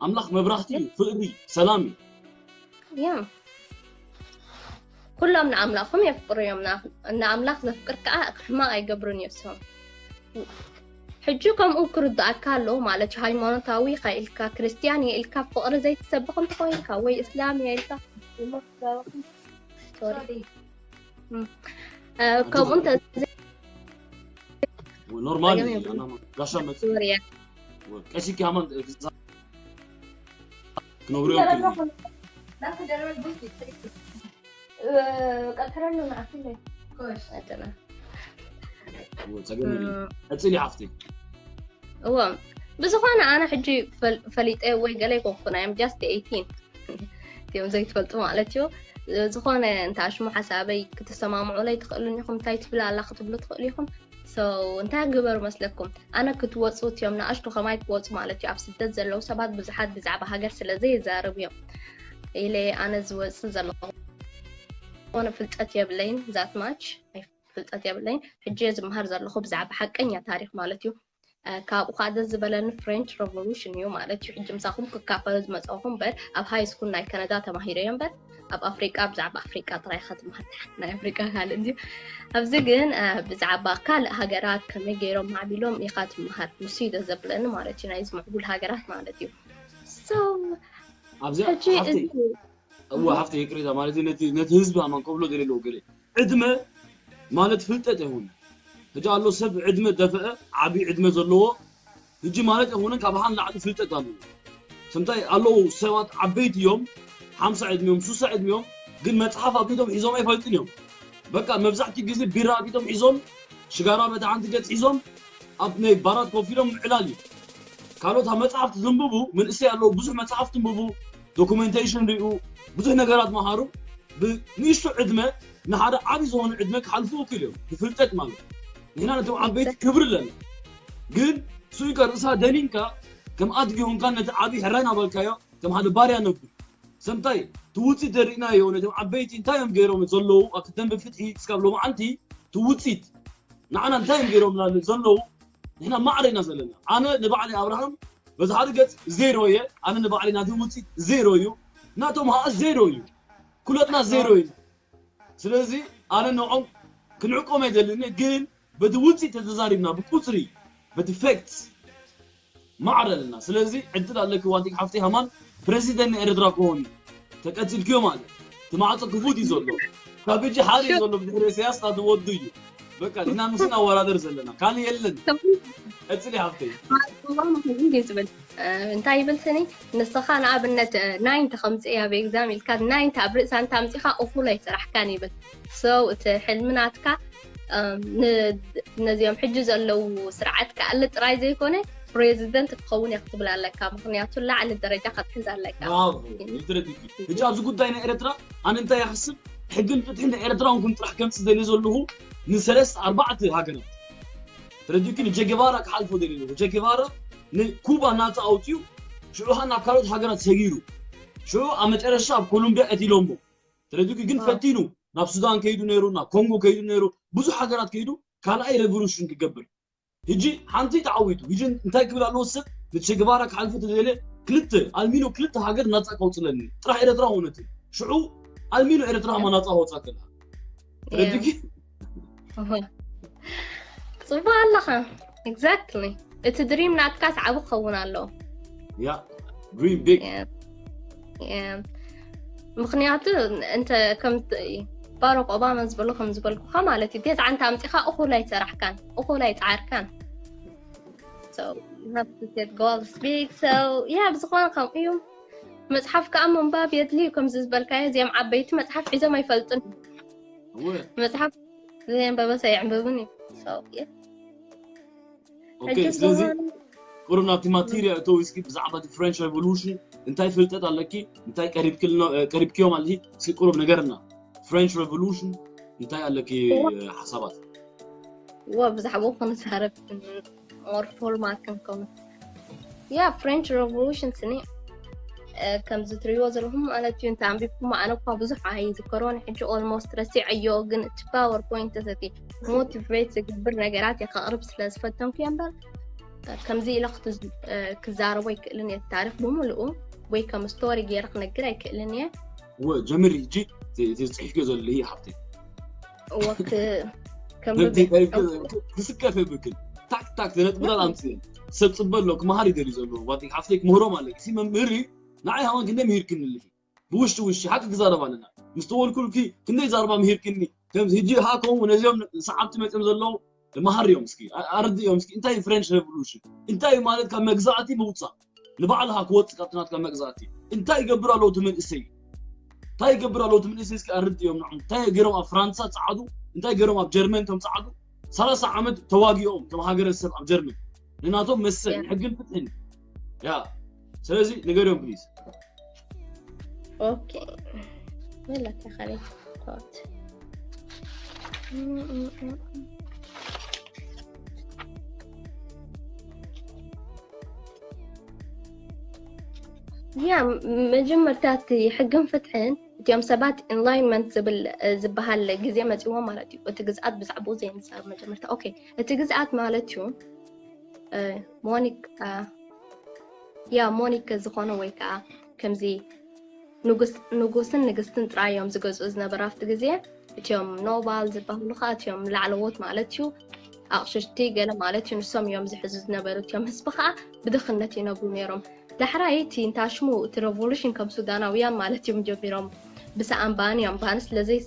ኣምላኽ መብራህቲ እዩ ፍቅሪ ሰላም እዩ ያ ኩሎም ንኣምላኾም የፍቅሩ እዮም ንኣምላኽ ዘፍቅር ከዓ ሕማቕ ኣይገብሩን እዮም ሕጂ ከምኡ ክርዳእካ ኣለዎ ማለት እዩ ሃይማኖታዊ ኢኻ ኢልካ ክርስትያን እየ ኢልካ ፍቕሪ ዘይትሰብኽ እንተኾይንካ ወይ እስላም እየ ኢልካ ከምኡ እንተ ኖርማል ጋሻ መ ቀሲካ ማን ክነግሩ እዮም ቀጥረሉ ንዓፍለ ጸገም ቀጽሊ ሓፍቲ እዎ ብዝኾነ ኣነ ሕጂ ፈሊጠ ወይ ገለ ይኮንኩን ኣዮም ጃስት ኤይቲን እዮም ዘይትፈልጡ ማለት እዩ ዝኾነ እንተ ኣሽሙ ሓሳበይ ክትሰማምዑለይ ትኽእሉን ኢኹም እንታይ ትብል ኣላ ክትብሉ ትኽእሉ ኢኹም So እንታይ ግበሩ መስለኩም? ኣነ ክትወፁ እትዮም ንኣሽቱ ከማይ ክወፁ ማለት እዩ። ኣብ ስደት ዘለዉ ሰባት ብዙሓት ብዛዕባ ሃገር ስለ ዘይዛረቡ እዮም ኢለ ኣነ ዝወፅእ ዘለኹ። ዝኾነ ፍልጠት የብለይን፣ that much ፍልጠት የብለይን። ሕጂ እየ ዝመሃር ዘለኹ ብዛዕባ ሓቀኛ ታሪክ ማለት እዩ። ካብኡ ከዓ ደስ ዝበለኒ ፍሬንች ሬቮሉሽን እዩ ማለት እዩ። ሕጂ ምሳኹም ክካፈሎ ዝመፀኹ እምበር ኣብ ሃይ ስኩል ናይ ከነዳ ተማሂረ እየ እምበር ኣብ ኣፍሪቃ ብዛዕባ ኣፍሪቃ ጥራይ ኢኻ ትመሃር። ናይ ኣፍሪቃ ካልእ እንድዩ። ኣብዚ ግን ብዛዕባ ካልእ ሃገራት ከመይ ገይሮም ማዕቢሎም ኢኻ ትመሃር። ንሱ እዩ ደስ ዘብለኒ ማለት እዩ፣ ናይዚ ምዕቡል ሃገራት ማለት እዩ። So ኣብዚኣ ሕጂ ሓፍተይ እዚ እወ ሓፍተይ ይቅሬታ ማለት እዩ። ነቲ ነቲ ህዝቢ ኣማን ከብሎ ደልየለዎ ገለ ዕድመ ማለት ፍልጠት ኣይኮነ። ሕጂ ኣሎ ሰብ ዕድመ ደፈአ ዓብዪ ዕድመ ዘለዎ ሕጂ ማለት ኣይኮነ ካብ ሃን ላዕሊ ፍልጠት ኣለዎ። ሰምታይ ኣለዉ ሰባት ዓበይቲ እዮም ሓምሳ ዕድሚኦም ሱሳ ዕድሚኦም ግን መፅሓፍ ኣብ ኢዶም ሒዞም ኣይፈልጥን እዮም። በቃ መብዛሕትኡ ግዜ ቢራ ኣብ ኢዶም ሒዞም ሽጋራ በቲ ሓንቲ ገፅ ሒዞም ኣብ ናይ ባራት ኮፍ ኢሎም ምዕላል እዩ። ካልኦት ኣብ መፅሓፍቲ ዝንብቡ መንእሰይ ኣለዉ ብዙሕ መፅሓፍቲ ንብቡ ዶኩሜንቴሽን ሪኡ ብዙሕ ነገራት መሃሩ ብንእሽቶ ዕድመ ንሓደ ዓብዪ ዝኾነ ዕድመ ክሓልፉ ይኽእሉ እዮም ብፍልጠት ማለት እዩ። ንሕና ነቶም ዓበይቲ ክብሪ ኣለና ግን ስኢንካ ርእስኻ ደኒንካ ከም ኣድጊ ኾንካ ነቲ ዓብዪ ሕራይ ናበልካዮ ከም ሓደ ባርያ ነብር ሰምታይ ትውፅኢት ደሪእናዮ ነቶም ዓበይቲ እንታይ እዮም ገይሮም ዘለዉ ኣብቲ ደንበ ፍትሒ እስካብ ሎማዓንቲ ትውፅኢት ንዓና እንታይ እዮም ገይሮምና ዘለዉ ንሕና ማዕረ ኢና ዘለና ኣነ ንባዕለይ ኣብርሃም በዚ ሓደ ገፅ ዜሮ እየ ኣነ ንባዕለይ ናተይ ውፅኢት ዜሮ እዩ ናቶም ከዓ ዜሮ እዩ ኩለትና ዜሮ እዩ ስለዚ ኣነ ንዖም ክንዕቆም ኣይደልን ግን በቲ ውፅኢት ተተዛሪብና ብቁፅሪ በቲ ፌክትስ ማዕረ ኣለና ስለዚ ዕድል ኣለኪ ዋንቲግ ሓፍተይ ሃማን ፕረዚደንት ናይ ኤርትራ ክኸውን እዩ ተቀቲልክዮ ማለት እቲ ማዕፆ ክፉት እዩ ዘሎ ካብ ሕጂ ሓደ እዩ ዘሎ ብድሕሪ ኢሳያስ ናቲ ወዱ እዩ በቃ ንሕና ምስ ኣወዳደር ዘለና ካልእ የለን ቀፅሊ ሓፍተይ ዝብል እንታይ ይብል ስኒ ንስኻ ንኣብነት ናይንቲ ከምፅእ ኣብ ኤግዛም ኢልካ ናይንቲ ኣብ ርእሳ እንተ ኣምፂኻ እኹል ኣይሰራሕካን ይብል ሰው እቲ ሕልሚ ናትካ ነዚኦም ሕጂ ዘለዉ ስርዓት ክኣሊ ጥራይ ዘይኮነ ፕሬዚደንት ክኸውን እየ ክትብል ኣለካ ምክንያቱ ላዕሊ ደረጃ ክትሕዝ ኣለካ ሕጂ ኣብዚ ጉዳይ ናይ ኤርትራ ኣነ እንታይ ይሓስብ ሕግን ፍትሕን ናይ ኤርትራ ንኩም ጥራሕ ከምፅ ደልየ ዘለኹ ንሰለስተ ኣርባዕተ ሃገራት ተረዲእኪ ንጀጌቫራ ክሓልፎ ደልየ ዘለኹ ጀጌቫራ ንኩባ ናፃ ኣውፅኡ ሽዑ ናብ ካልኦት ሃገራት ሰጊሩ ሽዑ ኣብ መጨረሻ ኣብ ኮሎምቢያ ቀቲሎሞ ተረዲእኪ ግን ፈቲኑ ናብ ሱዳን ከይዱ ነይሩ ናብ ኮንጎ ከይዱ ነይሩ ብዙሕ ሃገራት ከይዱ ካልኣይ ሬቮሉሽን ክገብር ሕጂ ሓንቲ ተዓዊቱ ሕጂ እንታይ ክብል ኣለዎ ሰብ ንቸግባራ ክሓልፉ ተደለ ክልተ ኣልሚኖ ክልተ ሃገር ናፃ ከውፅለኒ ጥራሕ ኤረትራ ሆነትን ሽዑ ኣልሚኖ ኤረትራ ማ ናፃ ከውፃ ከላ ረድጊ ፅቡቅ ኣለኻ exactly እቲ ድሪም ናትካስ ዓብ ክኸውን ኣለዎ yeah dream big ምክንያቱ እንተ ከም ባሮክ ኦባማ ዝበሎ ከም ዝበልኩካ ማለት እዩ ገዛ ዓንታ ኣምፂኻ እኹል ኣይሰራሕካን እኹል ኣይፃዓርካን so you have to set goals big so yeah ብዝኾነ ከምኡ እዩ መፅሓፍ ከዓ ምንባብ የድሊ እዩ ከምዚ ዝበልካዮ እዚኦም ዓበይቲ መፅሓፍ ሒዞም ኣይፈልጡን መፅሓፍ ዘየንበበ ሰየዕንብብን እዩ so yeah okay ስለዚ ቁሩብ ናብቲ ማቴሪያ እተው እስኪ ብዛዕባ እቲ ፍሬንች ሬቮሉሽን እንታይ ፍልጠት ኣለኪ እንታይ ቀሪብክዮ ማለት እስኪ ቁሩብ ነገርና ፍሬንች ሬቮሉሽን እንታይ ኣለኪ ሓሳባት ዋ ብዛዕባኡ ክንዛረብ more formal ክንከውን yeah French Revolution ስኒ ከምዚ ትሪእዎ ዘለኹም ማለት እዩ እንተ ኣንቢብኩም ኣነ እኳ ብዙሕ ኣይዝከሮን ሕጂ almost ረሲዐዮ ግን እቲ powerpoint ተሰቲ motivate ዝገብር ነገራት እየ ከቕርብ ስለ ዝፈተንኩ እየ እምበር ከምዚ ኢለ ክዛረቦ ኣይክእልን እየ ታሪክ ብምልኡ ወይ ከም story ገይረ ክነግር ኣይክእልን እየ እወ ጀምሪ ሕጂ እቲ ዝፅሒፍክዮ ዘለኺ ሓፍተይ ወቅት ክስከፍ የብክን ታክ ታክ ነጥብታት ኣምፅእን ሰብ ፅበ ኣሎ ክመሃር ይደልዩ ዘሎ ዋቲ ሓፍተይ ክምህሮም ኣለኪ ሲ መምህር እዩ ንዓይ ሃዋን ክንደይ ምሂርክኒ ኣለኪ ብውሽጢ ውሽጢ ሓቂ ክዛረብ ኣለና ምስ ተወልኩልኪ ክንደይ ዛርባ ምሂርክኒ ከምዚ ሕጂ ሃ ከምኡ ነዚኦም ሰዓብቲ መፅኦም ዘለዉ መሃርዮም እስኪ ኣርድእዮም እስኪ እንታይ ፍሬንች ሬቮሉሽን እንታይ ማለት ካብ መግዛእቲ ምውፃእ ንባዕልኻ ክወፅእ ካብቲ ናትካ መግዛእቲ እንታይ ይገብር ኣለዉ እቲ መንእሰይ እንታይ ይገብር ኣለዉ እቲ መንእሰይ እስኪ ኣርድእዮም ንዖም እንታይ ገይሮም ኣብ ፍራንሳ ፀዓዱ እንታይ ገይሮም ኣብ ጀርመን ከም ፀዓዱ ሰላሳ ዓመት ተዋጊኦም ከም ሃገረሰብ ኣብ ጀርመን ንናቶም መሰል ንሕግን ፍትሕን ያ ስለዚ ንገርዮም ፕሊዝ ኦኬ ወላ ተኸሪት ኮት ያ መጀመርታ እቲ ሕግን ፍትሕን እቲኦም ሰባት ኢንላይንመንት ዝብል ዝበሃል ግዜ መፅዎ ማለት እዩ። እቲ ግዝኣት ብዛዕባኡ ዘይንዛረብ መጀመርታ። ኦኬ፣ እቲ ግዝኣት ማለት እዩ ሞኒክ ያ ሞኒክ ዝኾነ ወይ ከዓ ከምዚ ንጉስን ንግስትን ጥራይ እዮም ዝገዝኡ ዝነበሩ ኣብቲ ግዜ። እቲኦም ኖባል ዝበሃሉ ከዓ እቲኦም ላዕለዎት ማለት እዩ፣ ኣቕሽሽቲ ገለ ማለት እዩ። ንሶም እዮም ዝሕዙ ዝነበሩ። እቲኦም ህዝቢ ከዓ ብድኽነት ይነብሩ ነይሮም። ዳሕራይ እቲ እንታሽሙ እቲ ሬቮሉሽን ከም ሱዳናውያን ማለት እዮም ጀሚሮም። ብሰኣን ባን እዮም ባን ስለዘይ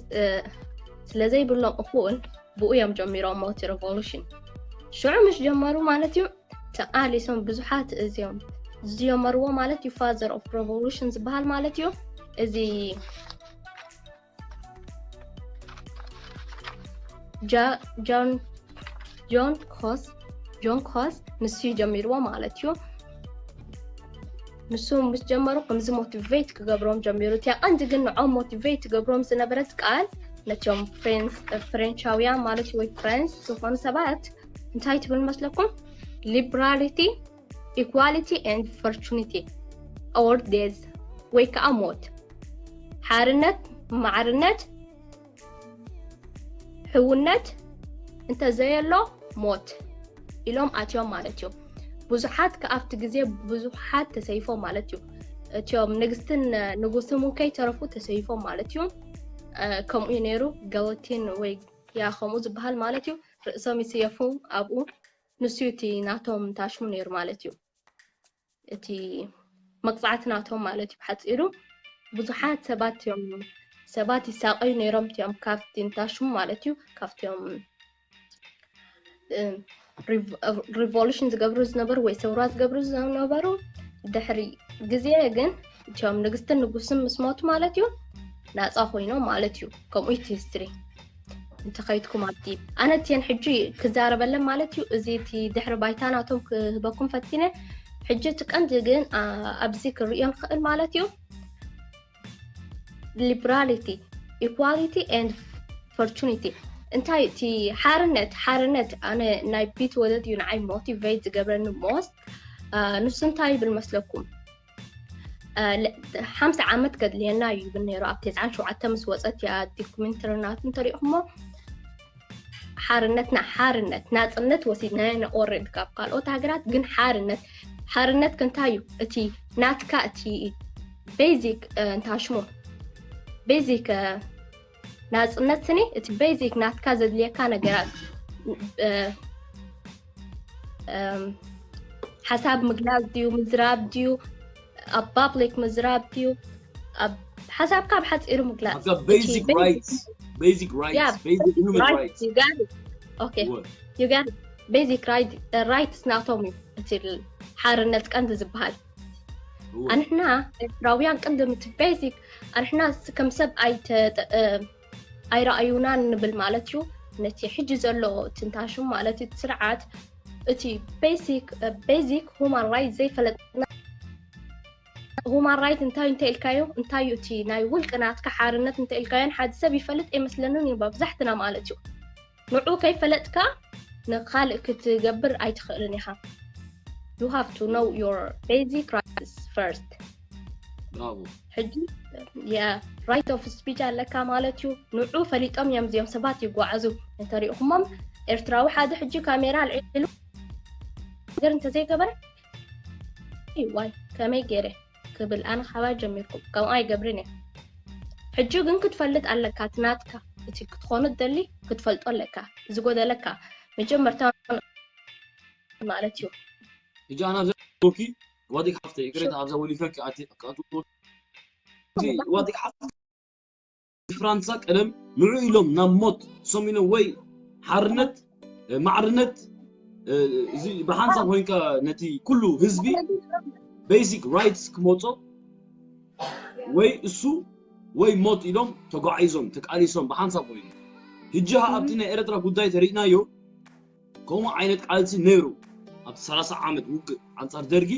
ስለዘይብሎም እኹል ብኡ እዮም ጀሚሮሞ እቲ ሬቮሉሽን። ሽዑ ምስ ጀመሩ ማለት እዩ ተቓሊሶም ብዙሓት እዚኦም ዝጀመርዎ ማለት እዩ father of revolution ዝበሃል ማለት እዩ። እዚ ጆን ኮስ ጆን ኮስ ንሱ ጀሚርዎ ማለት እዩ። ንሱ ምስ ጀመሩ ከምዚ ሞቲቬት ክገብሮም ጀሚሩ። እቲያ ቀንዲ ግን ንዖም ሞቲቬት ትገብሮም ዝነበረት ቃል ነቶም ፍሬንቻውያን ማለት ወይ ፍሬንስ ዝኾኑ ሰባት እንታይ ትብል መስለኩም? Liberality, equality and fraternity or death ወይ ከዓ ሞት፣ ሓርነት፣ ማዕርነት፣ ሕውነት እንተዘየሎ ሞት ኢሎም ኣትዮም ማለት እዩ። ብዙሓት ከኣብቲ ግዜ ብዙሓት ተሰይፎም ማለት እዩ። እቲዮም ንግስትን ንጉስን እውን ከይተረፉ ተሰይፎም ማለት እዩ። ከምኡ እዩ ነይሩ። ገለቲን ወይ ያ ከምኡ ዝበሃል ማለት እዩ። ርእሶም ይስየፉ ኣብኡ። ንሱ እቲ ናቶም ታሽሙ ነይሩ ማለት እዩ። እቲ መቕፃዕቲ ናቶም ማለት እዩ። ሓፂሩ ብዙሓት ሰባት እዮም ሰባት ይሳቀዩ ነይሮም እቲኦም ካብቲ እንታሽሙ ማለት እዩ። ካብቲኦም ሪቮሉሽን ዝገብሩ ዝነበሩ ወይ ሰውራ ዝገብሩ ዝነበሩ ድሕሪ ግዜ ግን እቲኦም ንግስትን ንጉስን ምስ ሞቱ ማለት እዩ ናፃ ኮይኖም ማለት እዩ። ከምኡ እቲ ሂስትሪ እንተኸይድኩም ኣብቲ ኣነ እቲን ሕጂ ክዛረበለን ማለት እዩ። እዚ እቲ ድሕሪ ባይታ ናቶም ክህበኩም ፈቲነ። ሕጂ እቲ ቀንዲ ግን ኣብዚ ክርእዮ ንኽእል ማለት እዩ liberality, equality and fraternity። እንታይ እቲ ሓርነት ሓርነት ኣነ ናይ ቢት ወደት እዩ ንዓይ ሞቲቬት ዝገብረኒ ሞስት። ንሱ እንታይ ይብል መስለኩም? ሓምሳ ዓመት ከድልየና እዩ ይብል ነይሩ። ኣብ ተስዓን ሸውዓተ ምስ ወፀት እያ ዶኩሜንተሪ ናቱ እንተሪእኹሞ ሓርነትና ሓርነት ናፅነት ወሲድናዮ ንቆርድ ካብ ካልኦት ሃገራት ግን ሓርነት ሓርነት ክንታይ እዩ እቲ ናትካ እቲ ቤዚክ እንታይ ሽሙ ቤዚክ ናፅነት ስኒ እቲ ቤዚክ ናትካ ዘድልየካ ነገራት ሓሳብ ምግላፅ ድዩ ምዝራብ ድዩ ኣብ ፓብሊክ ምዝራብ ድዩ ሓሳብካ ብሓፂሩ ምግላፅ basic rights basic rights basic human rights you got it okay you got it basic rights ናቶም እዩ እቲ ሓርነት ቀንዲ ዝበሃል ኣንሕና ኤርትራውያን ቅድም እቲ ቤዚክ ኣንሕና ከም ሰብ ኣይረኣዩናን ንብል ማለት እዩ። ነቲ ሕጂ ዘሎ ትንታሽም ማለት እቲ ስርዓት እቲ ቤዚክ ቤዚክ ሁማን ራይት ዘይፈለጥና ሁማን ራይት እንታይ እንተ ኢልካዮ እንታይ እዩ እቲ ናይ ውልቂ ናትካ ሓርነት እንተ ኢልካዮን ሓደ ሰብ ይፈልጥ ኣይመስለንን እዩ መብዛሕትና ማለት እዩ። ንዑ ከይፈለጥካ ንካልእ ክትገብር ኣይትኽእልን ኢኻ። You have to know your basic rights first. Bravo. ሕጂ right of speech ኣለካ ማለት እዩ። ንዑ ፈሊጦም እዮም እዚኦም ሰባት ይጓዓዙ። እንተሪእኹሞም ኤርትራዊ ሓደ ሕጂ ካሜራ ኣልዒሉ ነገር እንተዘይገበረ ዋይ ከመይ ገይረ ክብል ኣነ ካባይ ጀሚርኩም ከምኡ ኣይገብርን እየ። ሕጂ ግን ክትፈልጥ ኣለካ እቲ ናትካ እቲ ክትኾኑ ትደሊ ክትፈልጦ ኣለካ። ዝጎደለካ መጀመርታ ማለት እዩ። ሕጂ ኣነ ኣብዚ ኦኪ ዋዲክ ሓፍተ ይቅሬታ ኣብዛ ወሊፈኪ ኣቲ ኣቃጡ ዋዲክ ሓፍተ ፍራንሳ ቀደም ንዑ ኢሎም ናብ ሞት ሰሚኖ ወይ ሓርነት ማዕርነት እዚ ብሓንሳብ ኮይንካ ነቲ ኩሉ ህዝቢ ቤዚክ ራይትስ ክመፆ ወይ እሱ ወይ ሞት ኢሎም ተጓዒዞም ተቃሊሶም ብሓንሳብ ኮይኑ ሕጂ ኣብቲ ናይ ኤረትራ ጉዳይ ተሪእናዮ ከምኡ ዓይነት ቃልሲ ነይሩ ኣብ ሰላሳ ዓመት ውግእ ኣንፃር ደርጊ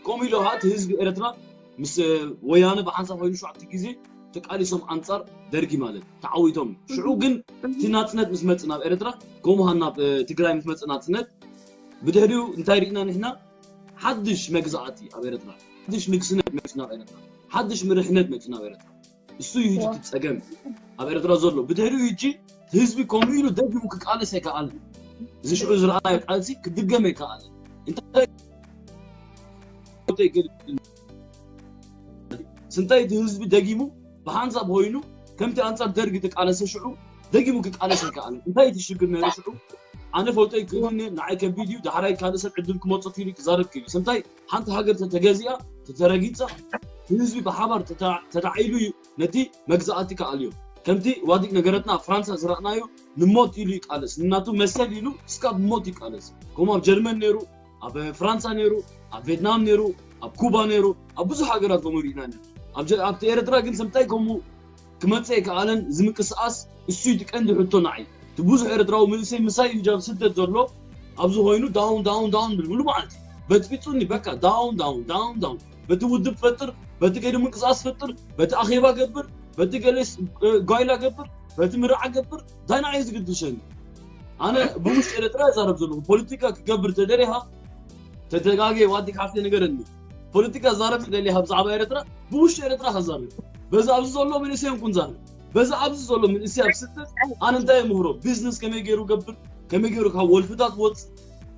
ከምኡ ኢሎ እቲ ህዝቢ ኤረትራ ምስ ወያነ ብሓንሳብ ኮይኑ ሸውዓተ ግዜ ተቃሊሶም ኣንፃር ደርጊ ማለት ተዓዊቶም ሽዑ ግን እቲ ናፅነት ምስ መፅ ናብ ኤረትራ ከምኡ ናብ ትግራይ ምስ መፅ ናፅነት ብድሕሪኡ እንታይ ርኢና ንሕና ሓድሽ መግዛእቲ ኣብ ኤረትራ ሓድሽ ንግስነት መፂኡ ናብ ኤረትራ፣ ሓድሽ ምርሕነት መፂኡ ናብ ኤረትራ። እሱ እዩ ሕጂ እቲ ፀገም ኣብ ኤረትራ ዘሎ። ብድሕሪኡ ሕጂ ህዝቢ ከምኡ ኢሉ ደጊሙ ክቃለስ ኣይከኣልን። እዚ ሽዑ ዝረኣዮ ቃልሲ ክድገም ኣይከኣልን። እንታይ ስንታይ እቲ ህዝቢ ደጊሙ ብሓንሳብ ኮይኑ ከምቲ ኣንጻር ደርጊ ተቃለሰ ሽዑ ደጊሙ ክቃለስ ኣይከኣልን። እንታይ እቲ ሽግር ነይሩ ሽዑ? ኣነ ፈልጦ ይክእልኒ፣ ንዓይ ከቢድ እዩ፣ ዳሕራይ ካልእ ሰብ ዕድል ክመጾ ክኢሉ ክዛረብ ክኢሉ። ስንታይ ሓንቲ ሃገር ተተገዚኣ፣ ተተረጊጻ፣ ህዝቢ ብሓባር ተታ- ተታዒሉ እዩ ነቲ መግዛእቲ ክኣልዮ። ከምቲ ዋዲቅ ነገረትና ኣብ ፍራንሳ ዝረኣናዮ ንሞት ኢሉ ይቃለስ፣ ንናቱ መሰል ኢሉ እስካብ ሞት ይቃለስ። ከምኡ ኣብ ጀርመን ነይሩ፣ ኣብ ፍራንሳ ነይሩ፣ ኣብ ቬትናም ነይሩ፣ ኣብ ኩባ ነይሩ፣ ኣብ ብዙሕ ሃገራት ከምኡ ርኢና ኢና። ኣብ ጀ- ኣብቲ ኤርትራ ግን ስንታይ ከምኡ ክመጽእ ኣይከኣለን። እዚ ምንቅስቃስ እሱ እዩ እቲ ቀንዲ ሕቶ ንዓይ። እቲ ብዙሕ ኤርትራዊ መንእሰይ ምሳይ እዩ ኣብ ስደት ዘሎ፣ ኣብዚ ኮይኑ ዳውን ዳውን ዳውን ብልብሉ ማለት እዩ። በጥቢጹኒ በቃ ዳውን ዳውን ዳውን ዳውን። በቲ ውድብ ፈጥር፣ በቲ ገለ ምንቅስቃስ ፈጥር፣ በቲ ኣኼባ ገብር፣ በቲ ገለ ስ- እ፣ ጓይላ ገብር፣ በቲ ምርዓ ገብር፣ እንታይ ንዓይ ዝግድሸኒ? ኣነ ብውሽጢ ኤርትራ ይዛረብ ዘለኹ። ፖለቲካ ክገብር ተደሊኻ ተተጋጌ ዋዲ ካፍቴ ነገረኒ። ፖለቲካ ዛረብ ትደሊ ካብ ዛዕባ ኤርትራ ብውሽጢ ኤርትራ ከዛርብ። በዛ ኣብዚ ዘሎ መንእሰይ እንኩን ዛርብ። በዛ ኣብዚ ዘሎ መንእሰይ ኣብ ስደት ኣነ እንታይ የምህሮ? ቢዝነስ ከመይ ገይሩ ገብር? ከመይ ገይሩ ካብ ወልፍታት ወጽ?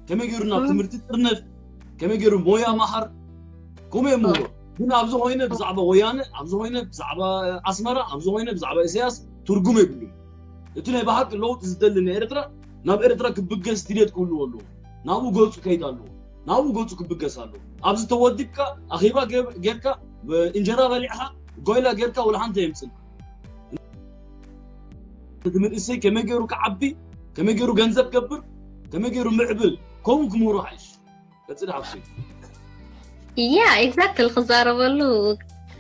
ከመይ ገይሩ ናብ ትምህርቲ ጥርነፍ? ከመይ ገይሩ ሞያ መሃር? ከምኡ የምህሮ። ግን ኣብዚ ኮይነ ብዛዕባ ወያነ፣ ኣብዚ ኮይነ ብዛዕባ ኣስመራ፣ ኣብዚ ኮይነ ብዛዕባ ኢሳያስ ትርጉም የብሉን። እቲ ናይ ብሓቂ ለውጢ ዝደሊ ንኤርትራ ናብ ኤርትራ ክብገስ ድልየት ክህልዎ ኣለዎ። ናብኡ ገጹ ከይድ ኣለዎ። ናብኡ ገጹ ክብገስ ኣለዎ። ኣብዚ ተወዲብካ ኣኼባ ገብ- ጌርካ እንጀራ በሊዕኻ ጎይላ ጌርካ ወላ ሓንቲ የምጽእ። እቲ መንእሰይ ከመይ ገይሩ ክዓቢ፣ ከመይ ገይሩ ገንዘብ ገብር፣ ከመይ ገይሩ ምዕብል፣ ከምኡ ክምህሮ ሓይሽ። ቀጽሊ ሓፍቲ። ያ ኤግዛክትሊ ክዛረበሉ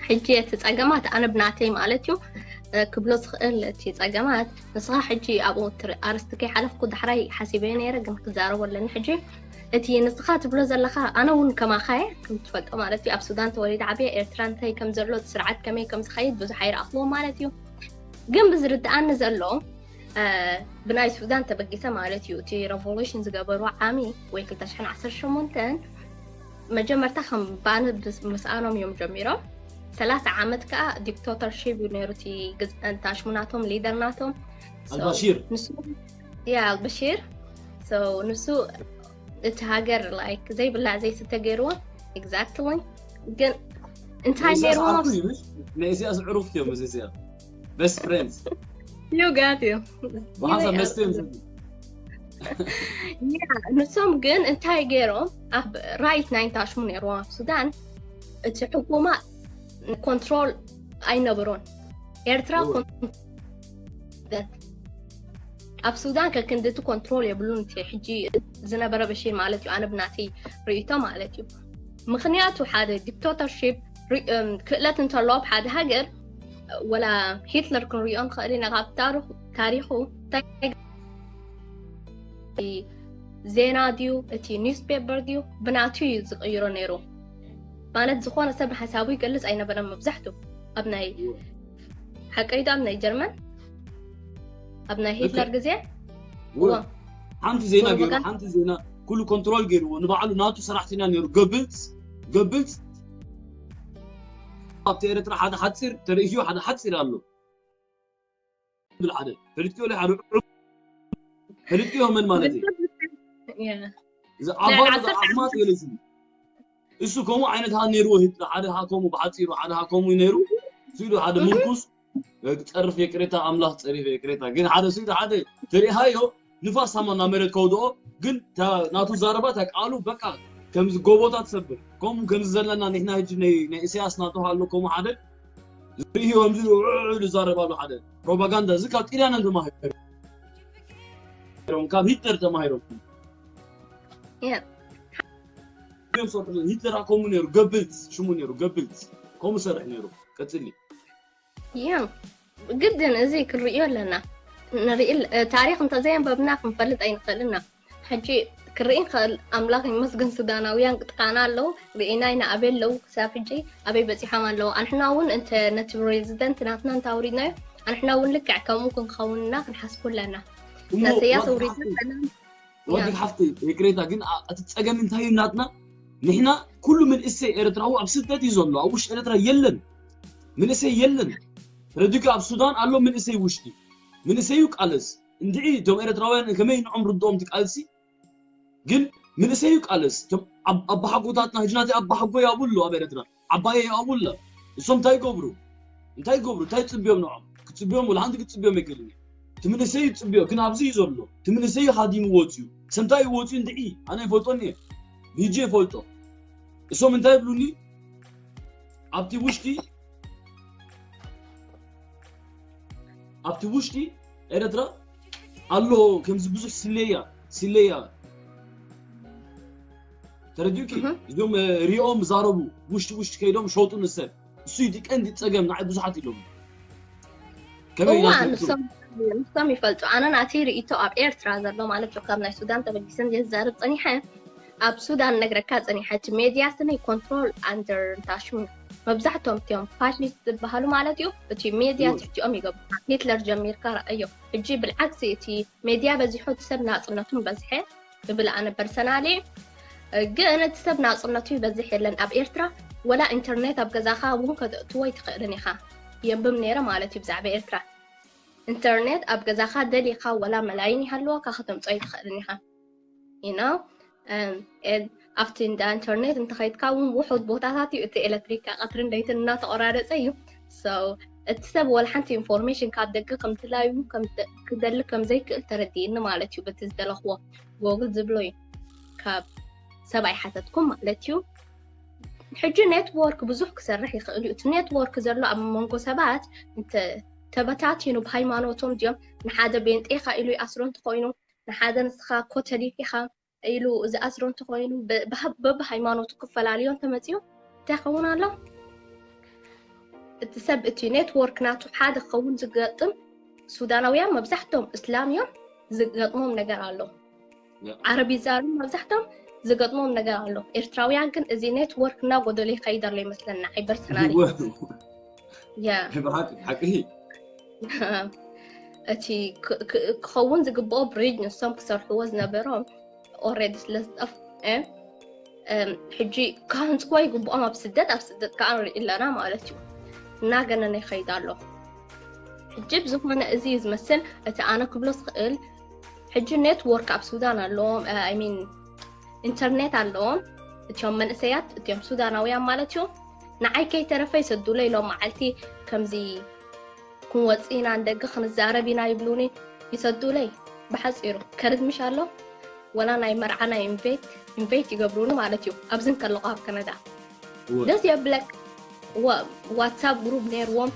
ሕጂ እቲ ጸገማት ኣነ ብናተይ ማለት እዩ እ፣ ክብሎ ዝኽእል እቲ ጸገማት ንስኻ ሕጂ ኣብኡ ትር- ኣርስቲ ከይሓለፍኩ ዳሕራይ ሓሲበዮ ነይረ ግን ክዛረቦ ኣለኒ ሕጂ እቲ ንስኻ ትብሎ ዘለኻ ኣነ እውን ከማኻየ ከም ትፈልጦ ማለት እዩ ኣብ ሱዳን ተወሊደ ዓብየ ኤርትራ እንታይ ከም ዘሎ እቲ ስርዓት ከመይ ከም ዝኸይድ ብዙሕ ኣይረኣኽዎ ማለት እዩ ግን ብዝርድኣኒ ዘሎ እ፣ ብናይ ሱዳን ተበጊሰ ማለት እዩ እቲ ረቮሉሽን ዝገበሩ ዓሚ ወይ ክልተ ሽሕን ዓሰርተ ሸሞንተን መጀመርታ ከም ባነ ብስ- ምስኣኖም እዮም ጀሚሮም ሰላሳ ዓመት ከዓ ዲክታተርሺፕ እዩ ነይሩ እቲ ግዝ- እንታ ሽሙ ናቶም ሊደር ናቶም So, ኣልባሺር። ንሱ ያ ኣልበሺር So, ንሱ እቲ ሃገር ላይክ ዘይብላዕ ዘይስተ ገይርዎ ኤግዛክትሊ ግን እንታይ ኢሳያስ ነይርዎም ዓርኩ እዩ፣ ምሽ? ናይ ኢሳያስ ዕሩኽቲ እዮም፣ ምስ ኢሳያስ። ቤስት ፍሬንድስ። ዩ ጋት እዩ ብሓንሳብ መስተ እዮም ሰ- ያ ንሶም ግን እንታይ ገይሮም ኣብ ራይት ናይ እንታሽሙ ነይርዎም ኣብ ሱዳን እቲ ሕኩማ ኮንትሮል ኣይነበሮን ኤርትራ እወ። ኮን- ኣብ ሱዳን ከክንድቲ ኮንትሮል የብሉን እቲ ሕጂ ዝነበረ በሽር ማለት እዩ ኣነ ብናተይ ርእይቶ ማለት እዩ ምኽንያቱ ሓደ ዲክታተርሺፕ ክእለት እንተለዎ ኣብ ሓደ ሃገር ወላ ሂትለር ክንሪኦ ንኽእል ኢና ካብ ታሪኹ ታሪኹ እንታይ ዜና ድዩ እቲ ኒውስ ፔፐር ድዩ ብናቱ እዩ ዝቕይሮ ነይሩ ማለት ዝኾነ ሰብ ሓሳቡ ይገልጽ ኣይነበረን መብዛሕቱ ኣብ ናይ ሓቀይዶ ኣብ ናይ ጀርመን ኣብ ናይ ሂትለር ግዜ እወ። ሓንቲ ዜና ገይሩ ፕሮፓጋንዳ- ሓንቲ ዜና ኩሉ ኮንትሮል ገይርዎ ንባዕሉ ናቱ ሰራሕተኛ ነይሩ ገብልፅ ገብልፅ ኣብቲ ኤርትራ ሓደ ሓፂር ተርእዮ ሓደ ሓፂር ኣሎ ብል ሓደ ፈሊጥክዮ ሓደ ዕዑ- ፈሊጥክዮ መን ማለት እዩ ያ። እዚ ዓባሉ ዓሰርተ ኣሕማት ገለሲ እሱ ከምኡ ዓይነት ሃ ነይርዎ ሂትለር ሓደ ሃ ከምኡ ብሓፂሩ ሓደ ሃ ከምኡ ነይሩ ስኢሉ ሓደ ምንኩስ ጸርፍ ይቅሬታ ኣምላኽ ጸሪፍ ይቅሬታ ግን ሓደ ስኢሉ ሓደ ተሪሃዮ ንፋስ ሃማ ናብ መሬት ከውድኦ ግን ናቱ ዛረባ ተቃሉ በቃ ከምዚ ጎቦታት ሰብር ከምኡ ከምዚ ዘለና ንሕና ህጂ ናይ ኢሳያስ ናቱ ኣሎ ከምኡ ሓደ ዝርእዮ ከምዚ ዝዛረብ ኣሎ ሓደ ፕሮፓጋንዳ እዚ ካብ ጢልያንን ተማሂሮም ካብ ሂትለር ተማሂሮም ያ እዮም ሰርሑ ሂትለር ከምኡ ነይሩ ገብልት ሽሙ ነይሩ ገብልት ከምኡ ሰርሕ ነይሩ ቀጽሊ ያ ግድን እዚ ክንርእዮ ኣለና ንርኢ ታሪክ እንተዘየንበብና ክንፈልጥ ኣይንኽእልና ሕጂ ክርኢ ንኽእል ኣምላኽ ይመስገን ሱዳናውያን ቅጥቃና ኣለዉ ርኢና ኢና ኣበይ ኣለዉ ክሳብ ሕጂ ኣበይ በፂሖም ኣለዉ ኣንሕና እውን እንተ ነቲ ፕሬዚደንት ናትና እንተ ኣውሪድናዮ ኣንሕና እውን ልክዕ ከምኡ ክንኸውን ኢና ክንሓስቡ ኣለና እሞ ነሰያስ ዋዲ ኣውሪድና ሓፍተይ- ዋዲ ሓፍተይ ይቅሬታ ግን ኣ- እቲ ፀገም እንታይ እዩ ናትና ንሕና ኩሉ መንእሰይ ኤርትራዊ ኣብ ስደት እዩ ዘሎ። ኣብ ውሽጢ ኤርትራ የለን፣ መንእሰይ የለን። ረዲካ ኣብ ሱዳን ኣሎ መንእሰይ ውሽጢ፣ መንእሰዩ ቃለስ። እንድዒ እቶም ኤርትራውያን ከመይ ንዖም ርድኦም ትቃልሲ? ግን መንእሰዩ ቃለስ። እቶም ኣብ- ኣባሓጎታትና፣ ህጅናተይ ኣባሓጎይ ኣብኡ ኣሎ ኣብ ኤርትራ፣ ዓባየይ ኣብኡ ኣሎ። እሶም እንታይ ይገብሩ? እንታይ ይገብሩ? እንታይ ይጽብዮም ንዖም? ክጽብዮም፣ ወላ ሓንቲ ክጽብዮም ኣይክእልን እየ። እቲ መንእሰይ ይጽብዮ፣ ግን ኣብዚ እዩ ዘሎ። እቲ መንእሰይ ሃዲሙ ወጽዩ። ሰምታይ እዩ ወጽዩ እንድዒ፣ ኣነ ይፈልጦ እየ። ብሂጂ ይፈልጦ። እሶም እንታይ ይብሉኒ? ኣብቲ ውሽጢ ኣብቲ ውሽጢ ኤርትራ ኣሎ ከምዚ ብዙሕ ስለያ ስለያ ተረዲኡኪ። እዞም ሪኦም ዛረቡ ውሽጢ ውሽጢ ከይዶም ሸጡ ንሰብ። እሱ እቲ ቀንዲ ጸገም ንዓይ ብዙሓት ኢሎም። ከመይ እዋ ኢላትኩም? ንሶም ንሶም ይፈልጡ። ኣነ ናተይ ርእይቶ ኣብ ኤርትራ ዘሎ ማለት እዩ። ካብ ናይ ሱዳን ተበጊሰን ዘዛርብ ጸኒሐ ኣብ ሱዳን ነግረካ ጸኒሐ። እቲ ሜድያ ስለ ኮንትሮል ኣንደር ታሽሙ መብዛሕቶም እቲኦም ፋሽስት ዝበሃሉ ማለት እዩ። እቲ ሜድያ ትሕቲኦም ይገብሩ። ሂትለር ጀሚርካ ረኣዮ። ሕጂ ብልዓክሲ እቲ ሜድያ በዚሑ እቲ ሰብ ናጽነቱን በዝሐ እብል ኣነ ፐርሰናሊ። ግን እቲ ሰብ ናጽነቱ ይበዝሕ የለን ኣብ ኤርትራ። ወላ ኢንተርኔት ኣብ ገዛኻ እውን ከተእትዎ ኣይትኽእልን ኢኻ። የንብብ ነይረ ማለት እዩ ብዛዕባ ኤርትራ። ኢንተርኔት ኣብ ገዛኻ ደሊኻ ወላ መላይን ይሃልወካ ከተምጾ ኣይትኽእልን ኢኻ። You know? ኣብቲ እንዳ ኢንተርኔት እንተኸይድካ እውን ውሑድ ቦታታት እዩ እቲ ኤሌክትሪክ ቀትርን ለይትን እናተቆራረጸ እዩ። So እቲ ሰብ ወላ ሓንቲ ኢንፎርሜሽን ካብ ደገ ከምትላዩ ክደሊ ከም ዘይክእል ተረዲእኒ ማለት እዩ። በቲ ዝደለኽዎ ጎግል ዝብሎ እዩ። ካብ ሰብ ኣይሓተትኩም ማለት እዩ። ሕጂ ኔትወርክ ብዙሕ ክሰርሕ ይኽእል እዩ። እቲ ኔትወርክ ዘሎ ኣብ መንጎ ሰባት ተበታቲኑ ብሃይማኖቶም ድዮም ንሓደ ቤንጤኻ ኢሉ ይኣስሮ እንተኾይኑ ንሓደ ንስኻ ኮተሊክ ኢኻ ኢሉ ዝኣስሮ እንተኾይኑ በብሃይማኖቱ ክፈላልዮ እንተመፅዮ እንታይ ኸውን ኣሎ? እቲ ሰብ እቲ ኔትወርክ ናቱ ሓደ ክኸውን ዝገጥም ሱዳናውያን መብዛሕቶም እስላም እዮም ዝገጥሞም ነገር ኣሎ። ዓረብ ይዛረቡ መብዛሕቶም ዝገጥሞም ነገር ኣሎ። ኤርትራውያን ግን እዚ ኔትወርክ እናጎደለ ይኸይድ ኣሎ ይመስለና። ኣይ ፐርሰናሊ ብሓቂ ሓቂ እቲ ክኸውን ዝግብኦ ብሪጅ ንሶም ክሰርሕዎ ዝነበሮም ኦልሬዲ ስለ ዝጠፍአ ሕጂ ክሃንፅዎ ይግብኦም ኣብ ስደት ኣብ ስደት ከዓ ንርኢ ኣለና ማለት እዩ። እናገነነ ይኸይድ ኣሎ። ሕጂ ብዝኾነ እዚ እዩ ዝመስል እቲ ኣነ ክብሎ ዝኽእል ሕጂ ኔትወርክ ኣብ ሱዳን ኣለዎም ሚን ኢንተርኔት ኣለዎም እቲዮም መንእሰያት እቲዮም ሱዳናውያን ማለት እዩ። ንዓይ ከይተረፈ ይሰዱለይ ሎም መዓልቲ ከምዚ ክንወፅእ ኢና ንደገ ክንዛረብ ኢና ይብሉኒ ይሰዱለይ። ብሓፂሩ ከርድምሽ ኣሎ ወላ ናይ መርዓ ናይ ኢንቨይት ኢንቨይት ይገብሩኒ ማለት እዩ ኣብዚ እንከለኹ ኣብ ከነዳ ደስ የብለክ። ዋትሳፕ ግሩፕ ነይርዎም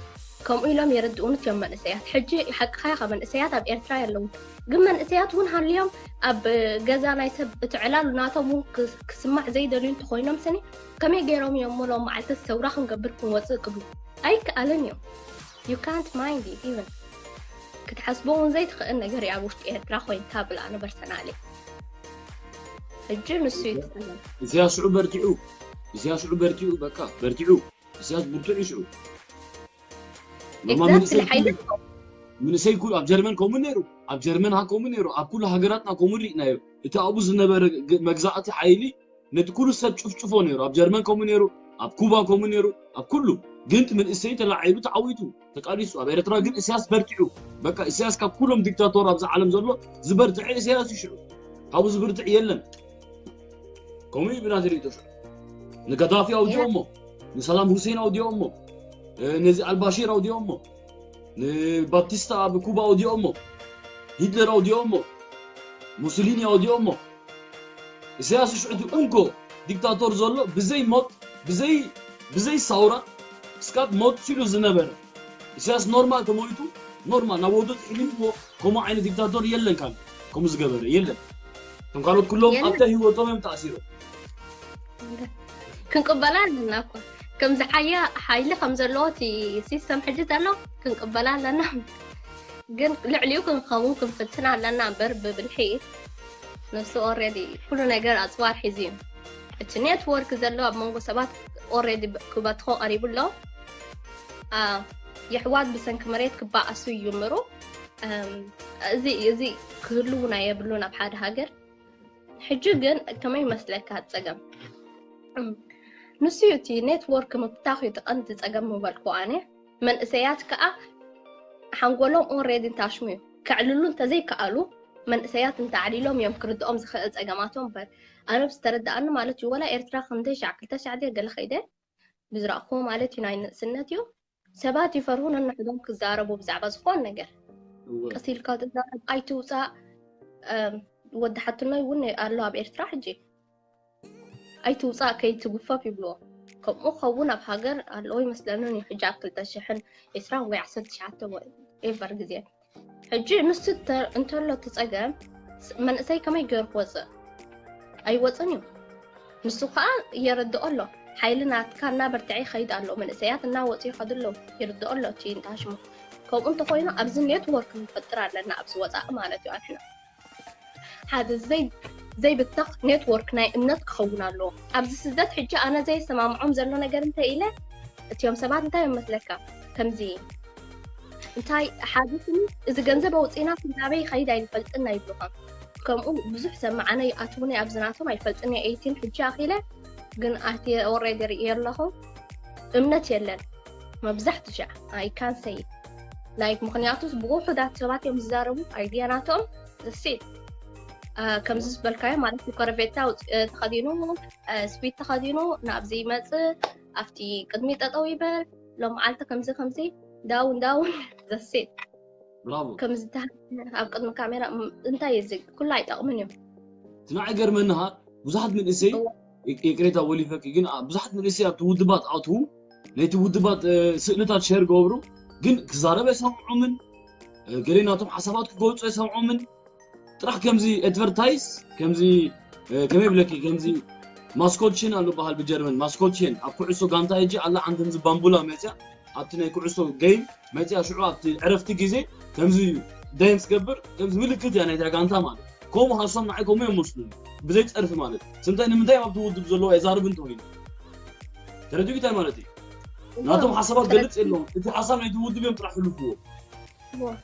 ከምኡ ኢሎም የረድኡኒ እዮም መንእሰያት። ሕጂ ሓቅኻ ኢኻ መንእሰያት ኣብ ኤርትራ የለውን ግን መንእሰያት እውን ሃልዮም ኣብ ገዛ ናይ ሰብ እቲ ዕላሉ ናቶም እውን ክስማዕ ዘይደልዩ እንተኮይኖም ስኒ ከመይ ገይሮም እዮም ሎም መዓልቲ ሰውራ ክንገብር ክንወፅእ ክብሉ ኣይከኣልን እዮም። You can't mind it even ክትሓስቦ እውን ዘይትኽእል ነገር እዩ ኣብ ውሽጢ ኤርትራ ኮይንካ ብል ኣነ ፐርሰናሊ። ሕጂ ንሱ እዩ እቲ ጸገም። እዚያ ሽዑ በርቲዑ እዚያ ሽዑ በርቲዑ በቃ በርቲዑ እዚያስ ብርቱዕ እዩ ሽዑ። ኖማ Exactly ሓይሊ መንእሰይ ኩሉ ኣብ ጀርመን ከምኡ ነይሩ ኣብ ጀርመን ሃ ከምኡ ነይሩ ኣብ ኩሉ ሃገራትና ከምኡ ርኢናዮ። እቲ ኣብኡ ዝነበረ ግ- መግዛእቲ ሓይሊ ነቲ ኩሉ ሰብ ጭፍጭፎ ነይሩ። ኣብ ጀርመን ከምኡ ነይሩ፣ ኣብ ኩባ ከምኡ ነይሩ፣ ኣብ ኩሉ ግን እቲ መንእሰይ ተላዒሉ ተዓዊቱ ተቃሊሱ። ኣብ ኤርትራ ግን እስያስ በርቲዑ በቃ እስያስ ካብ ኩሎም ዲክታቶር ኣብዚ ዓለም ዘሎ ዝበርትዐ እስያስ እዩ ሽዑ። ካብኡ ዝብርትዕ የለን። ከምኡ እዩ ብናተይ ርእይቶ ሽዑ። ንጋዳፊ ኣውዲኦሞ፣ ንሰላም ሁሴን ኣውዲኦሞ፣ ነዚ ኣልባሺር ኣውዲኦሞ፣ ንባፕቲስታ ኣብ ኩባ ኣውዲኦሞ፣ ሂትለር ኣውዲኦሞ፣ ሙሶሊኒ ኣውዲኦሞ። ኢሳያስ ሽዑ እቲ እንኮ ዲክታቶር ዘሎ ብዘይ ሞት ብዘይ ብዘይ ሳውራ እስካብ ሞት ሲሉ ዝነበረ ኢሳያስ ኖርማል ተሞይቱ ኖርማል ናብ ወዱ ትሕሊምዎ ከምኡ ዓይነት ዲክታቶር የለን ካል ከምኡ ዝገበረ የለን። እቶም ካልኦት ኩሎም ኣብታ ህይወቶም እዮም ተኣሲሮም። ክንቅበላ ኣለና እኮ ከምዚ ሓያ ሓይሊ ከም ዘለዎ እቲ ሲስተም ሕጂ ዘሎ ክንቅበላ ኣለና። ግን ልዕሊኡ ክንኸውን ክንፍትን ኣለና እምበር ብብልሒ ንሱ ኦሬዲ ኩሉ ነገር ኣፅዋር ሒዙ እዩ። እቲ ኔትወርክ ዘሎ ኣብ መንጎ ሰባት ኦሬዲ ክበትኾ ቀሪቡ ኣሎ። የሕዋት ብሰንኪ መሬት ክበኣሱ ይጅምሩ። እዚ እዚ ክህልው ናይ የብሉን ኣብ ሓደ ሃገር። ሕጂ ግን ከመይ ይመስለካ ጸገም ንሱ እዩ እቲ ኔትወርክ ምብታኽ እዩ እቲ ቀንዲ ጸገም ምበልኩ ኣነ። መንእሰያት ከኣ ሓንጎሎም ኦሬዲ እንታሽሙ እዩ። ከዕልሉ እንተዘይከኣሉ መንእሰያት እንተዓሊሎም እዮም ክርድኦም ዝኽእል ጸገማቶም እምበር። ኣነ ብዝተረድኣኒ ማለት እዩ ወላ ኤርትራ ክንደይ ሻዕ ክልተ ሻዕ ድየ ገለ ከይደ ብዝረኣኽዎ ማለት እዩ ናይ ንእስነት እዩ። ሰባት ይፈርሁ ነንሕዶም ክዛረቡ ብዛዕባ ዝኾን ነገር። ቀስ ኢልካ ትዛረብ ኣይትውፃእ። ወዲ ሓትኖይ እውን ኣሎ ኣብ ኤርትራ ሕጂ። ኣይትውፃእ ከይትጉፈፍ ይብልዎ። ከምኡ ኸውን ኣብ ሃገር ኣለዎ ይመስለኒ። ሕጂ ኣብ ክልተ ሽሕን ዕስራን ወይ ዓሰርተ ትሽዓተ ኤቨር ግዜ ሕጂ ንሱ እንተሎ እቲ ፀገም መንእሰይ ከመይ ገይሩ ክወፅእ? ኣይወፅን እዩ። ንሱ ከዓ የረድኦ ኣሎ። ሓይሊ ናትካ እናበርትዐ ይኸይድ ኣሎ። መንእሰያት እናወፁ ይኸዱ ኣለዉ። ይርድኦ ኣሎ እቲ እንታሽሙ። ከምኡ እንተኮይኑ ኣብዚ ኔትወርክ ንፈጥር ኣለና ኣብዚ ወፃኢ ማለት እዩ ኣንሕና ሓደ ዘይብተኽ ኔትወርክ ናይ እምነት ክኸውን ኣለዎ። ኣብዚ ስደት ሕጂ ኣነ ዘይሰማምዖም ዘሎ ነገር እንተ ኢለ እቲዮም ሰባት እንታይ እዮም መስለካ ከምዚ እንታይ ሓዲስኒ እዚ ገንዘብ ኣውፂና ናበይ ይኸይድ ኣይንፈልጥን ኣይብሉኻ። ከምኡ ብዙሕ ሰማዓነ ይኣትውኒ ኣብዚ ናቶም ኣይፈልጥን እየ ኤይቲን ሕጂ ኣኺለ ግን ኣቲ ኦሬዲ ርእየ ኣለኹ እምነት የለን መብዛሕቱ ሻዕ ኣይካን ሰይ ላይክ ምክንያቱ ብውሑዳት ሰባት እዮም ዝዛረቡ ኣይድያ ናቶም ሴት ከምዚ ዝበልካዮ ማለት ኮረፌታ ተኸዲኑ ስዊት ተኸዲኑ ናብዚ ይመፅእ ኣብቲ ቅድሚ ጠጠው ይበል ሎም መዓልቲ ከምዚ ከምዚ ዳውን ዳውን ዘሴት ብራቮ ከምዚ ተሃ ኣብ ቅድሚ ካሜራ እንታይ እዩ ዝግ ኩሉ ኣይጠቕምን እዩ እቲ ንዓይ ገርመኒ ኸዓ ብዙሓት መንእሰይ ይቅሬታ ወሊፈኪ ግን ብዙሓት መንእሰይ ኣብቲ ውድባት ኣትዉ ነቲ ውድባት ስእልታት ሸር ገብሩ ግን ክዛረብ ኣይሰምዖምን ገለ ናቶም ሓሳባት ክገልፁ ኣይሰምዖምን ጥራሕ ከምዚ ኣድቨርታይዝ ከምዚ ከመይ ብለኪ ከምዚ ማስኮችን ኣሎ በሃል ብጀርመን ማስኮችን ኣብ ኩዕሶ ጋንታ ሕጂ ኣላ ሓንቲ ከምዚ ባምቡላ መፅያ ኣብቲ ናይ ኩዕሶ ገይም መፅያ ሽዑ ኣብቲ ዕረፍቲ ግዜ ከምዚ ደንስ ገብር ከምዚ ምልክት እያ ናይታ ጋንታ ማለት ከምኡ ሓሶም ንዓይ ከምኡ እዮም መስሉኒ ብዘይ ፀርፊ ማለት ስምታይ ንምንታይ ኣብቲ ውድብ ዘለዎ ኣይዛርብ እንተኮይኑ ተረዲኡ እንታይ ማለት እዩ ናቶም ሓሳባት ገልፅ የለዎም እቲ ሓሳብ ናይቲ ውድብ እዮም ጥራሕ ሕልፍዎ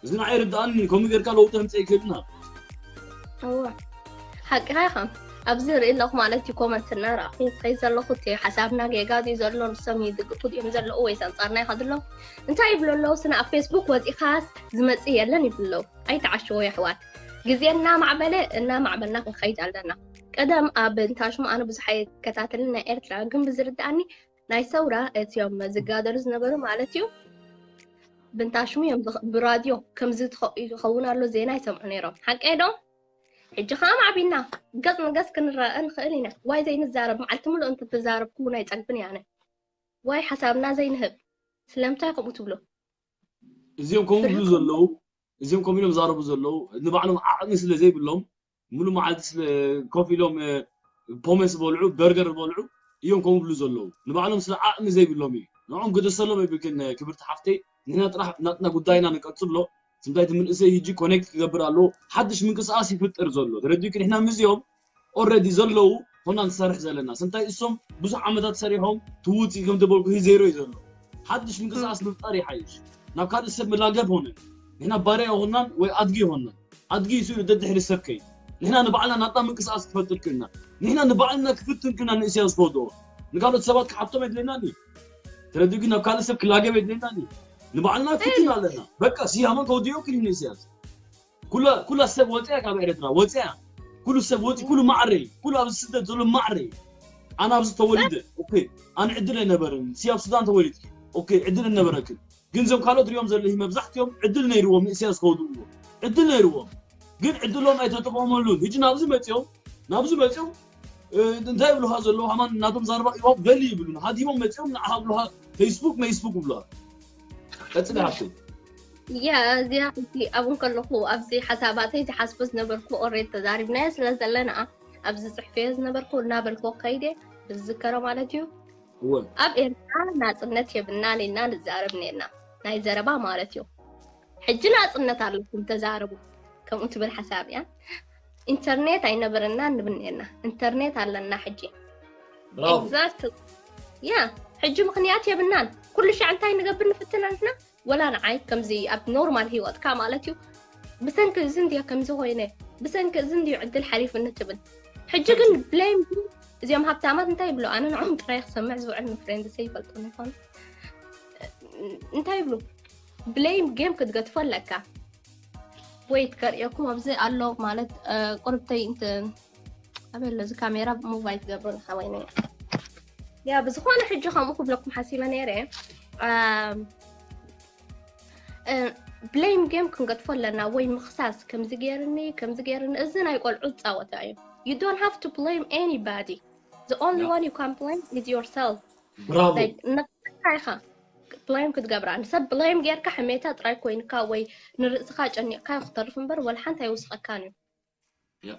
እዚ ንዓይ ርድኣኒ ከምኡ ጌርካ ለውጢ ከምፀ ይክእልና እወ ሓቅኻ ኢኻ ኣብዚ ርኢ ኣለኹ ማለት እዩ ኮመንት እናረኣኹ ከይ ዘለኹ እቲ ሓሳብና ጌጋ ድዩ ዘሎ ንሶም ይድግፉ ድዮም ዘለዉ ወይስ ኣንፃርና ይኸዱ ኣለዉ እንታይ ይብሉ ኣለዉ ስነ ኣብ ፌስቡክ ወፂኻስ ዝመፅእ የለን ይብሉ ኣለዉ ኣይተዓሽዎ የሕዋት ግዜ እናማዕበለ እናማዕበልና ክንኸይድ ኣለና ቀደም ኣብ እንታሽሙ ኣነ ብዙሕ ኣይከታተልን ናይ ኤርትራ ግን ብዝርድኣኒ ናይ ሰውራ እቲዮም ዝጋደሉ ዝነበሩ ማለት እዩ ብንታሽሙ እዮም ብራድዮ ከምዚ ይኸውን ኣሎ ዜና ይሰምዑ ነይሮም ሓቀ ዶ ሕጂ ከዓ ማዕቢና ገፅ ንገፅ ክንረአ ንኽእል ኢና ዋይ ዘይንዛረብ መዓልቲ ምሉእ እንትተዛረብኩ ናይ ፀግብን ያነ ዋይ ሓሳብና ዘይንህብ ስለምንታይ ከምኡ ትብሉ እዚኦም ከምኡ ብሉ ዘለዉ እዚኦም ከምኡ ኢሎም ዛረቡ ዘለዉ ንባዕሎም ዓቕሚ ስለ ዘይብሎም ሙሉ መዓልቲ ስለ ኮፍ ኢሎም ፖመስ በልዑ በርገር በልዑ እዮም ከምኡ ብሉ ዘለዉ ንባዕሎም ስለ ዓቕሚ ዘይብሎም እዩ ንዖም ግደሰሎም ይብልክን ክብርቲ ሓፍተይ ንሕና ጥራሕ ናትና ጉዳይና ንቀፅሎ ስምታይ እቲ መንእሰይ ህጂ ኮኔክት ክገብር ኣለዎ ሓድሽ ምንቅስቃስ ይፍጥር ዘሎ ተረዲእክ ንሕና ምስዚኦም ኦረዲ ዘለዉ ኮና ንሰርሕ ዘለና ስምታይ እሶም ብዙሕ ዓመታት ሰሪሖም ትውፅእ ከም ተበልኩ ዜሮ እዩ ዘሎ ሓድሽ ምንቅስቃስ ምፍጣር ይሓይሽ ናብ ካልእ ሰብ ምላገብ ሆነ ንሕና ባርያ ይሆናን ወይ ኣድጊ ይሆናን ኣድጊ ይስኡ ደድሕሪ ሰብ ከይድ ንሕና ንባዕልና ናብታ ምንቅስቃስ ክፈጥር ክእልና ንሕና ንባዕልና ክፍትን ክእልና ንእስያስ ከወድኦ ንካልኦት ሰባት ክሓቶም የድልየናን እዩ ተረዲኡ ግን ናብ ካልእ ሰብ ክላገብ የድልየናን እዩ ንባዕልና ክፍትን ኣለና በቃ ስያመን ከወድኦ ክእል ንእስያስ ኩላ ሰብ ወፅያ ካብ ኤረትራ ወፅያ ኩሉ ሰብ ወፂ ኩሉ ማዕረ ኩሉ ኣብዚ ስደት ዘሎ ማዕረ ኣነ ኣብዚ ተወሊደ ኣነ ዕድል ኣይነበረን ሲ ኣብ ሱዳን ተወሊድኪ ዕድል ኣይነበረክን ግን እዞም ካልኦት ሪኦም ዘለሂ መብዛሕትኦም ዕድል ነይርዎም ንእስያስ ከውድእዎ ዕድል ነይርዎም ግን ዕድሎም ኣይተጠቀመሉን ህጂ ናብዚ መፅኦም ናብዚ መፅኦም እንታይ ይብሉካ ዘለዉ ሃማን ናቶም ዛርባ ይዋብ በሊ ይብሉን ሃዲሞም መፅኦም ንዓካ ብሉካ ፌስቡክ መይስቡክ ይብሉካ ቀፅሊ ሃብተይ ያ እዚኣ ሕጂ ኣብኡ ከለኹ ኣብዚ ሓሳባተይ ዝሓስቦ ዝነበርኩ ኦሬድ ተዛሪብናዮ ስለ ዘለና ኣብዚ ፅሕፈዮ ዝነበርኩ እናበልኮ ከይደ ዝዝከሮ ማለት እዩ ኣብ ኤርትራ ናፅነት የብልናን ኢልና ንዛረብ ነርና ናይ ዘረባ ማለት እዩ ሕጂ ናፅነት ኣለኩም ተዛረቡ ከምኡ ትብል ሓሳብ እያ ኢንተርኔት ኣይነበረና ንብል ነርና ኢንተርኔት ኣለና ሕጂ exactly ያ ሕጂ ምኽንያት የብልናን ኩሉ ሻዕ እንታይ ንገብር ንፍትን ኣንሕና ወላ ንዓይ ከምዚ ኣብ ኖርማል ሂወትካ ማለት እዩ ብሰንኪ እዚ እንድየ ከምዚ ኮይነ ብሰንኪ እዚ እንድዩ ዕድል ሓሊፉኒ ትብል ሕጂ ግን blame እዚኦም ሃብታማት እንታይ ይብሉ? ኣነ ንዕኦም ጥራይ ክሰምዕ ዝውዕል፣ ንፍሬንድሰይ ይፈልጡኒ ይኾኑ። እንታይ ይብሉ? ብሌም ጌም ክትገድፎ ኣለካ። ወይት ከርእየኩም ኣብዚ ኣሎ ማለት ቁርብተይ እንት ኣበይ ኣሎ እዚ ካሜራ? ሙቭ ኣይትገብሩን ሓወይነይ። ያ ብዝኾነ ሕጂ ከምኡ ክብለኩም ሓሲበ ነይረ። ብሌም ጌም ክንገድፎ ኣለና ወይ ምኽሳስ፣ ከምዚ ገይርኒ ከምዚ ገይርኒ። እዚ ናይ ቆልዑ ዝፃወታ እዩ። You don't have to blame anybody. The only one you can blame is yourself. ብራቮ። ንስኻ ኢኻ ብሌም ክትገብራ። ንሰብ ብሌም ጌርካ ሕሜታ ጥራይ ኮይንካ ወይ ንርእስኻ ጨኒቕካ ክትተርፍ እምበር ወላ ሓንቲ ኣይውስኸካን እዩ። ያ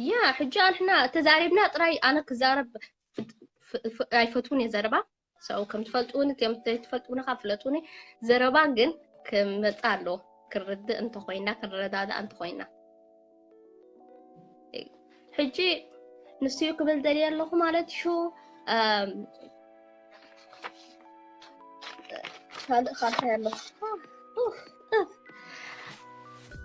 ያ ሕጂ ኣንሕና ተዛሪብና ጥራይ ኣነ ክዛረብ ፍት- ፍ- ፍ- ኣይፈትውን እየ ዘረባ። ሰው ከም ትፈልጥውኒ ከም ዘይትፈልጥውኒ ካብ ፍለጥውኒ። ዘረባ ግን ክመፃ ኣለዎ። ክርድእ እንተኮይና፣ ክንረዳዳእ እንተኮይና። ሕጂ ንሱ እዩ ክብል ደልየ ኣለኹ ማለት እዩ። ካልእ ካልታይ ኣሎ።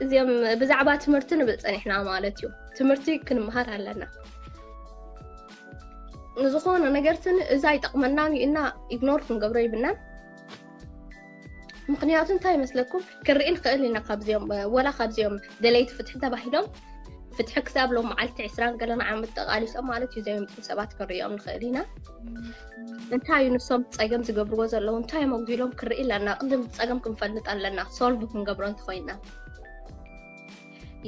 እዚኦም ብዛዕባ ትምህርቲ ንብል ፀኒሕና ማለት እዩ። ትምህርቲ ክንምሃር ኣለና። ንዝኾነ ነገር ስን እዚ ኣይጠቕመናን እዩ እና ኢግኖር ክንገብሮ ይብናን። ምክንያቱ እንታይ ይመስለኩም? ክንርኢ ንኽእል ኢና ካብዚኦም፣ ወላ ካብዚኦም ደለይቲ ፍትሒ ተባሂሎም ፍትሒ ክሳብ ሎም መዓልቲ ዕስራን ገለን ዓመት ተቓሊሶም ማለት እዩ ዘየምፅኡ ሰባት ክንርእዮም ንኽእል ኢና። እንታይ እዩ ንሶም ፀገም ዝገብርዎ ዘለዉ? እንታይ እዮም ኣጉዲሎም? ክንርኢ ኣለና። ቅድም ፀገም ክንፈልጥ ኣለና፣ ሶልቭ ክንገብሮ እንተኾይና።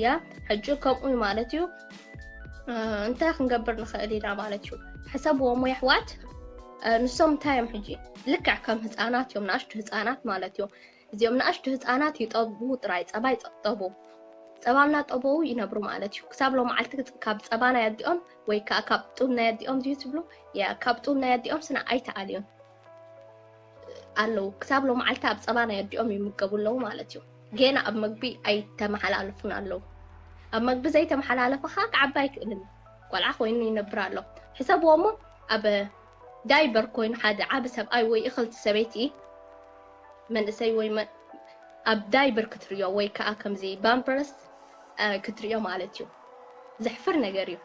ያ ሕጂ ከምኡ እዩ ማለት እዩ። እንታይ ክንገብር ንኽእል ኢና ማለት እዩ? ሕሰብዎም ወይ ኣሕዋት፣ ንሶም እንታይ እዮም ሕጂ? ልክዕ ከም ህፃናት እዮም፣ ንኣሽቱ ህፃናት ማለት እዩ። እዚኦም ንኣሽቱ ህፃናት ይጠቡ ጥራይ፣ ፀባ ይጠቡ። ፀባ እናጠበው ይነብሩ ማለት እዩ። ክሳብ ሎም መዓልቲ ካብ ፀባ ናይ ኣዲኦም ወይ ከዓ ካብ ጡብ ናይ ኣዲኦም ድዩ ትብሉ? ያ ካብ ጡብ ናይ ኣዲኦም ስና ኣይተኣልዩን ኣለዉ። ክሳብ ሎም መዓልቲ ኣብ ፀባ ናይ ኣዲኦም ይምገቡ ኣለዉ ማለት እዩ። ገና ኣብ መግቢ ኣይተመሓላለፉን ኣለዉ። ኣብ መግቢ ዘይተመሓላለፈ ከዓ ክዓቢ ኣይክእልን እዩ። ቆልዓ ኮይኑ ይነብር ኣሎ። ሕሰብዎ እሞ ኣብ ዳይበር ኮይኑ ሓደ ዓቢ ሰብኣይ ወይ እኽልቲ ሰበይቲ መንእሰይ ወይ መ- ኣብ ዳይበር ክትርእዮ ወይ ከዓ ከምዚ ባምፐርስ ክትርእዮ ማለት እዩ። ዘሕፍር ነገር እዩ።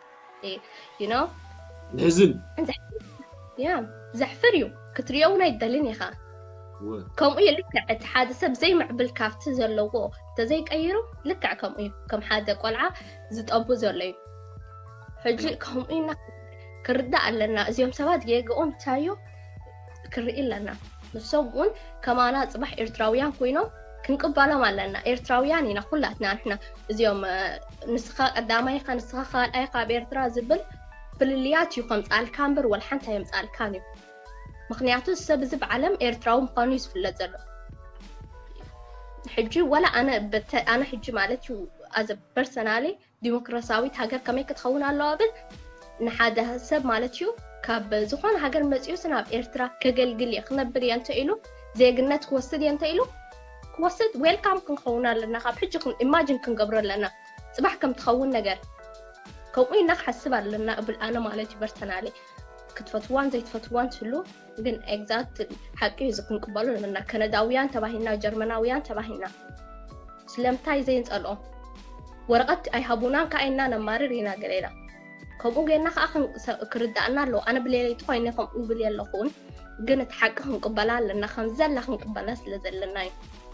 You know? ዝሕዝን ያ ዘሕፍር እዩ። ክትርእዮ እውን ኣይደልን ኢኻ። ከምኡ እዩ። ልክዕ እቲ ሓደ ሰብ ዘይምዕብል ካብቲ ዘለዎ እንተዘይቀይሩ ልክዕ ከምኡ እዩ። ከም ሓደ ቆልዓ ዝጠቡ ዘሎ እዩ። ሕጂ ከምኡ ኢና ክርዳእ ኣለና። እዚኦም ሰባት ጌግኦም እንታይ እዩ ክንርኢ ኣለና። ንሶም እውን ከማና ፅባሕ ኤርትራውያን ኮይኖም ክንቅበሎም ኣለና። ኤርትራውያን ኢና ኩላትና ንሕና። እዚኦም ንስኻ ቀዳማይ ኢኻ ንስኻ ካልኣይ ኢኻ ኣብ ኤርትራ ዝብል ፍልልያት እዩ ከምፃልካ እምበር ወላ ሓንቲ ኣየምፃልካን እዩ። ምክንያቱ ሰብ እዚ ብዓለም ኤርትራዊ ምዃኑ እዩ ዝፍለጥ ዘሎ። ሕጂ ወላ ኣነ ኣነ ሕጂ ማለት እዩ ኣዘ ፐርሰናሊ ዲሞክራሲያዊት ሃገር ከመይ ክትኸውን ኣለዋ ብል ንሓደ ሰብ ማለት እዩ ካብ ዝኾነ ሃገር መፂኡ ናብ ኤርትራ ከገልግል እየ ክነብር እየ እንተ ኢሉ ዜግነት ክወስድ እየ እንተ ኢሉ ክወስድ ዌልካም ክንኸውን ኣለና። ካብ ሕጂ ኢማጂን ክንገብሮ ኣለና ፅባሕ ከም ትኸውን ነገር ከምኡ ኢና ክሓስብ ኣለና እብል ኣነ ማለት እዩ ፐርሰናሊ። ክትፈትዋን ዘይትፈትዋን ትህሉ ግን ኤግዛክት ሓቂ እዩ። እዚ ክንቅበሎ ኣለና። ከነዳውያን ተባሂልና ጀርመናውያን ተባሂልና ስለምንታይ ዘይንፀልኦም ወረቐት ኣይሃቡናን ከዓ ኢልና ነማርር ኢና ገሌና። ከምኡ ጌርና ከዓ ክርዳእና ኣለዎ። ኣነ ብሌለይቲ ኮይነ ከምኡ ብል የለኹን ግን እቲ ሓቂ ክንቅበላ ኣለና። ከም ዘላ ክንቅበላ ስለ ዘለና እዩ።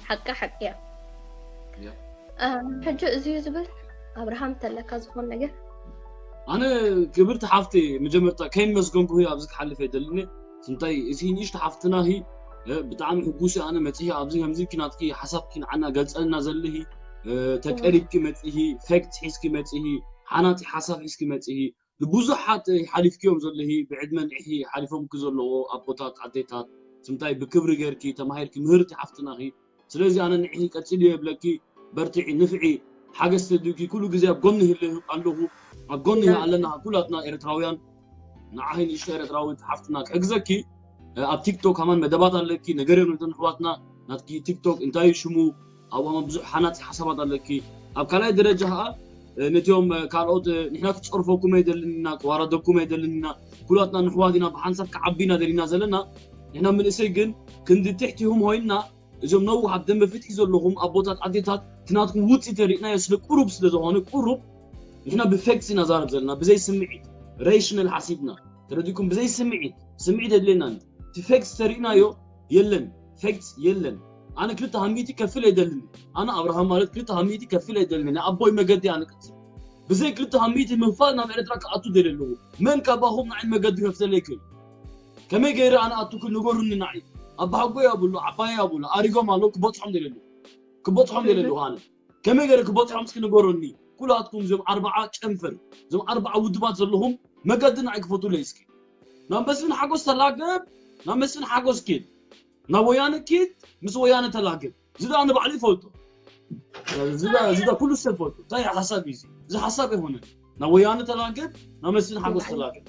ሓቂ ሓቂ እያ። ሕጂ እዚ እዩ ዝብል ኣብርሃም ተለካ ዝኾን ነገር ኣነ ክብርቲ ሓፍቲ መጀመርታ ከይመስገንኩ ኣብዚ ክሓልፍ የደልኒ ስንታይ እዚ ንእሽቶ ሓፍትና ሂ ብጣዕሚ ሕጉስ ኣነ መፅሂ ኣብዚ ከምዚ ኪናትኪ ሓሳብኪ ንዓና ገልፀልና ዘለሂ ተቀሪብኪ መፅሂ ፈክት ሒዝኪ መፅሂ ሓናፂ ሓሳብ ሒዝኪ መፅሂ ንብዙሓት ሓሊፍክዮም ዘለሂ ብዕድመ ንዒሒ ሓሊፎምኪ ዘለዎ ኣቦታት ኣዴታት ስምታይ ብክብሪ ገርኪ ተማሂርኪ ምህርቲ ሓፍትና ሂ ስለዚ ኣነ ንዒኺ ቀጽልዮ ይብለኪ። በርትዒ፣ ንፍዒ፣ ሓገዝ ተድልዩኪ ኩሉ ግዜ ኣብ ጎኒ ህለ ኣለኹ። ኣብ ጎኒ ኣለና ኩላትና ኤርትራውያን። ንዓኺ ንእሽቶ ኤርትራዊት ሓፍትና ክሕግዘኪ ኣብ ቲክቶክ ከማን መደባት ኣለኪ። ነገርዮ ነተን ኣሕዋትና ናትኪ ቲክቶክ እንታይ እዩ ሽሙ? ኣብኡ ከማን ብዙሕ ሓናጺ ሓሳባት ኣለኪ። ኣብ ካልኣይ ደረጃ ከኣ ነቲኦም ካልኦት ንሕና ክጸርፈኩም ኣይደልን ኢና፣ ክዋረደኩም ኣይደልን ኢና። ኩላትና ንሕዋት ኢና፣ ብሓንሳብ ክዓቢ ኢና ደሊና ዘለና። ንሕና መንእሰይ ግን ክንዲ ትሕቲኹም ኮይንና እዞም ነዋሓት ደንበ ፍትሒ ዘለኹም ኣቦታት ኣዴታት እቲ ናትኩም ውፅኢት ርኢናዮ ስለ ቁሩብ ስለ ዝኾነ ቁሩብ ንሕና ብፈክት ኢና ዛረብ ዘለና ብዘይ ስምዒት ሬሽናል ሓሲብና ተረዲኩም ብዘይ ስምዒት ስምዒት የድልየናን እቲ ፌክትስ ተሪእናዮ የለን ፌክትስ የለን ኣነ ክልተ ሃሚቲ ከፍል ኣይደልን ኣነ ኣብርሃም ማለት ክልተ ሃሚቲ ከፍል ኣይደልን ኣቦይ መገዲ ኣነ ቅጽል ብዘይ ክልተ ሃሚቲ ምንፋል ናብ ኤርትራ ክኣቱ ደል ኣለዎ መን ካባኹም ንዓይ መገዲ ከፍተለ ይክእል ከመይ ገይረ ኣነ ኣቱኩ ንገሩኒ ንዓይ ኣባሓጎ ያብሉ ዓባይ ያብሉ ኣሪጎም ኣለዉ ክበጽሖም ደል ኣለዉ ክበጽሖም ደል ኣለዉ ኣነ ከመይ ገይረ ክበጽሖም እስኪ ንገሩኒ ኩላትኩም እዞም ኣርባዓ ጨንፈር እዞም ኣርባዓ ውድባት ዘለኹም መገዲ ንዓይ ክፈቱለይ እስኪ ናብ መስፍን ሓጎስ ተላገብ ናብ መስፍን ሓጎስ ኪድ ናብ ወያነ ኪድ ምስ ወያነ ተላገብ እዚ ደኣ ንባዕሉ ይፈልጦ እዚ ደኣ ኩሉ ሰብ ፈልጦ እንታይ ሓሳብ እዩ እዚ ሓሳብ ኣይኮነን ናብ ወያነ ተላገብ ናብ መስፍን ሓጎስ ተላገብ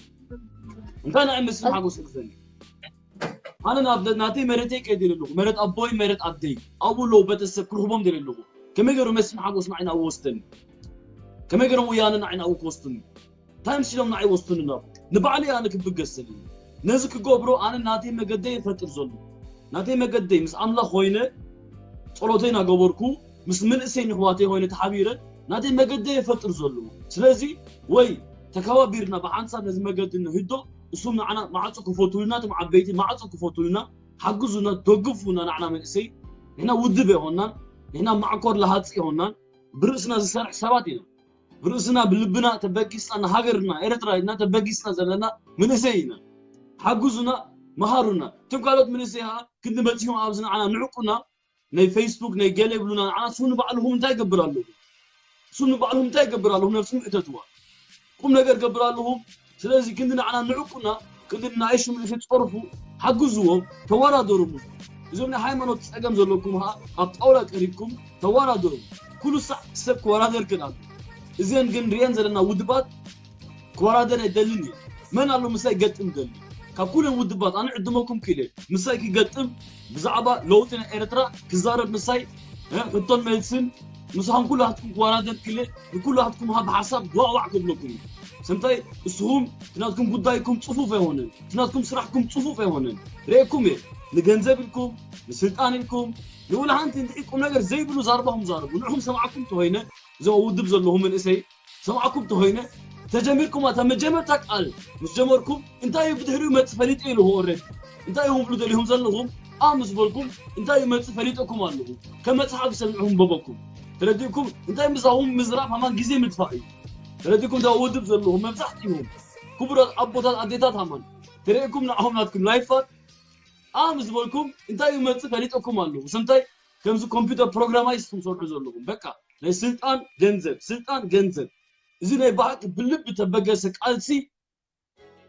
እንታይ ንዓይ መስፍን ሓጎስ ክዘኒ ኣነ ናብ ናተይ መሬተይ ከይደ ኣለኹ መሬት ኣቦይ መሬት ኣደይ ኣብኡ ኣለዉ ቤተሰብ ክርኽቦም ደለ ኣለኹ ከመይ ገይሩ መስፍን ሓጎስ ንዓይ ናብኡ ወስደኒ ከመይ ገይሮም ወያነ ንዓይ ናብኡ ክወስዱኒ እንታይ ምሲሎም ንዓይ ወስዱኒ ናብ ንባዕለይ ኣነ ክብገስ ደለኒ ነዚ ክገብሮ ኣነ ናተይ መገደይ ይፈጥር ዘሎ ናተይ መገደይ ምስ ኣምላኽ ኮይነ ጸሎተይ ናገበርኩ ምስ መንእሰይ ንሕዋተይ ኮይነ ተሓቢረ ናተይ መገደይ ይፈጥር ዘሎ ስለዚ ወይ ተከባቢርና ብሓንሳብ ነዚ መገዲ ንህዶ እሱም ንዓና ማዕጾ ክፈቱልና እቶም ዓበይቲ ማዕጾ ክፈቱልና ሓግዙና ደግፉና ንዓና መንእሰይ ንሕና ውድብ ኣይኮናን ንሕና ማዕኮር ለሃፂ ኣይኮናን ብርእስና ዝሰርሕ ሰባት ኢና ብርእስና ብልብና ተበጊስና ንሃገርና ኤርትራ ኢልና ተበጊስና ዘለና መንእሰይ ኢና ሓግዙና መሃሩና እቶም ካልኦት መንእሰይ ከዓ ክንዲ መፂኦም ኣብዚ ንዓና ንዕቁና ናይ ፌስቡክ ናይ ገለ ይብሉና ንዓና እሱ ንባዕልኹም እንታይ ይገብር ኣለኹ እሱ ንባዕልኹም እንታይ ይገብር ኣለኹ ነብስኹም ሕተትዋ ቁም ነገር ገብር ኣለኹም ስለዚ ክንዲ ንዓና ንዕቁና ክንዲ ንኣይሹ ምእንቲ ጸርፉ ሓግዝዎም ተወዳደሩ ምስ እዞም ናይ ሃይማኖት ጸገም ዘለኩም ኸዓ ኣብ ጣውላ ቀሪብኩም ተወዳደሩ ኩሉ ሳዕ ሰብ ክወዳደር ክን ኣሎ እዘን ግን ሪአን ዘለና ውድባት ክወዳደር ኣይደልን እየ መን ኣሎ ምሳይ ገጥም ደሊ ካብ ኩለን ውድባት ኣነ ዕድመኩም ክኢለ ምሳይ ክገጥም ብዛዕባ ለውጢ ናይ ኤርትራ ክዛረብ ምሳይ ሕቶን መልስን ምሳኹም ኩላትኩም ክወዳደር ክኢለ ንኩላትኩም ሃብ ሓሳብ ድዋዕዋዕ ክብለኩም እዩ ስምታይ እስኹም ትናትኩም ጉዳይኩም ጽፉፍ ኣይሆንን ትናትኩም ስራሕኩም ጽፉፍ ኣይሆንን ርእኩም እየ ንገንዘብ ኢልኩም ንስልጣን ኢልኩም ንውላ ሓንቲ እንድዒ ቁም ነገር ዘይብሉ ዛርባኹም ዛርቡ ንዕኹም ሰማዕኩም ተኾይነ እዞም ውድብ ዘለኹም መንእሰይ ሰማዕኩም ተኾይነ ተጀሚርኩም እታ መጀመርታ ቃል ምስ ጀመርኩም እንታይ እዩ ብድሕሪኡ መጽእ ፈሊጠ ኢልኹ ኦረዲ እንታይ እዮም ብሉ ደሊኹም ዘለኹም ኣብ ምስ በልኩም እንታይ እዩ መጽእ ፈሊጠኩም ኣለኹ ከም መጽሓፍ ይሰምዕኹም በበኩም ተረዲእኩም እንታይ ምሳኹም ምዝራብ ሃማን ግዜ ምጥፋእ እዩ ተረዲእኩም እታ ውድብ ዘለኹም መብዛሕትኹም ክቡራት ኣቦታት ኣዴታት ሃማን ተረዲእኩም ንዓኹም ናትኩም ላይፋት ኣብ ምስ በልኩም እንታይ እዩ መጽእ ፈሊጠኩም ኣለኹ ስምታይ ከምዚ ኮምፒውተር ፕሮግራማይዝ ትሰርሑ ዘለኹም በቃ ናይ ስልጣን ገንዘብ ስልጣን ገንዘብ እዚ ናይ ብሓቂ ብልቢ ተበገሰ ቃልሲ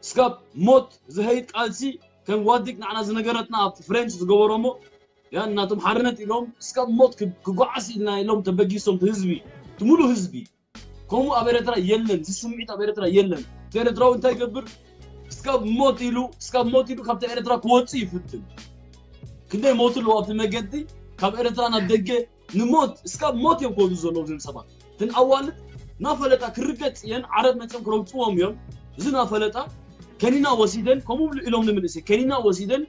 እስካብ ሞት ዝኸይድ ቃልሲ ከም ዋዲግ ንዓና ዝነገረትና ኣብ ፍሬንች ዝገበሮሞ ያ እናቶም ሓርነት ኢሎም እስካብ ሞት ክጓዓስ ኢልና ኢሎም ተበጊሶም ህዝቢ ትሙሉ ህዝቢ ከምኡ ኣብ ኤረትራ የለን ዝስምዒት ኣብ ኤረትራ የለን ኤረትራዊ እንታይ ይገብር እስካብ ሞት ኢሉ እስካብ ሞት ኢሉ ካብታ ኤረትራ ክወፅእ ይፍትን ክንደይ ሞት ኣለዎ ኣብቲ መገዲ ካብ ኤረትራ ናብ ደገ ንሞት እስካብ ሞት እዮም ክወዱ ዘለዉ እዞም ሰባት እተን ኣዋልድ ናፈለጣ ክርገፅ እየን ዓረብ መፅኦም ክረግፅዎም እዮም እዚ ናፈለጣ ከኒና ወሲደን ከምኡ ብሉ ኢሎም ንምንእሰይ ከኒና ወሲደን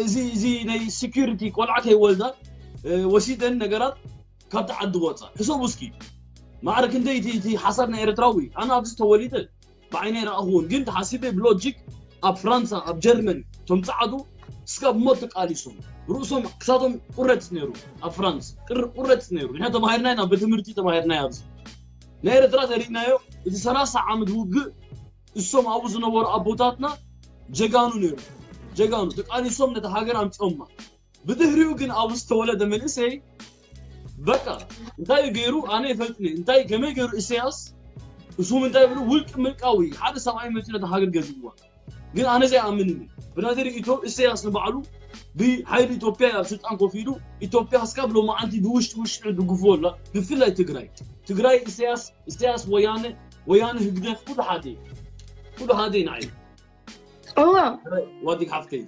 እዚ እዚ ናይ security ቆልዓ ከይወልዳ ወሲደን ነገራት ካብቲ ዓዲ ክወፃ ሕሰቡ እስኪ ማዕረ ክንደይ እቲ ሓሳብ ናይ ኤርትራዊ ኣነ ኣብዚ ተወሊደ ብዓይነይ ረኣኽዎን ግን ተሓሲበ ብሎጂክ ኣብ ፍራንሳ ኣብ ጀርመን እቶም ፃዕዱ እስካብ ሞት ተቃሊሶም ርእሶም ክሳቶም ቁረፅ ነይሩ ኣብ ፍራንስ ቁረፅ ነይሩ ንሕና ተማሂርና ኢና ብትምህርቲ ተማሂርና ኣብዚ ናይ ኤርትራ ተሪእናዮ እቲ ሰላሳ ዓመት ውግእ እሶም ኣብኡ ዝነበሩ ኣቦታትና ጀጋኑ ነይሩ ጀጋኑ ተቃሊሶም ነቲ ሃገር ኣምፂኦማ ብድሕሪኡ ግን ኣብኡ ዝተወለደ መንእሰይ በቃ እንታይ እዩ ገይሩ ኣነ ይፈልጥኒ እንታይ ከመይ ገይሩ ኢሰያስ እሱም እንታይ ብሉ ውልቂ ምልቃዊ ሓደ ሰብኣይ መፂኡ ነቲ ሃገር ገዚእዋ ግን ኣነ ዘይኣምን እዩ ብናተይ ርእይቶ ኢሰያስ ንባዕሉ ብሓይሊ ኢትዮጵያ ኣብ ስልጣን ኮፍ ኢሉ ኢትዮጵያ እስካብ ሎማዓንቲ ብውሽጢ ውሽጢ ድግፍዎ ኣላ ብፍላይ ትግራይ ትግራይ ኢሰያስ ኢሰያስ ወያነ ወያነ ህግደፍ ኩሉ ሓደ ኩሉ ሓደ ንዓይ እዋ ዋዲግ ሓፍተይ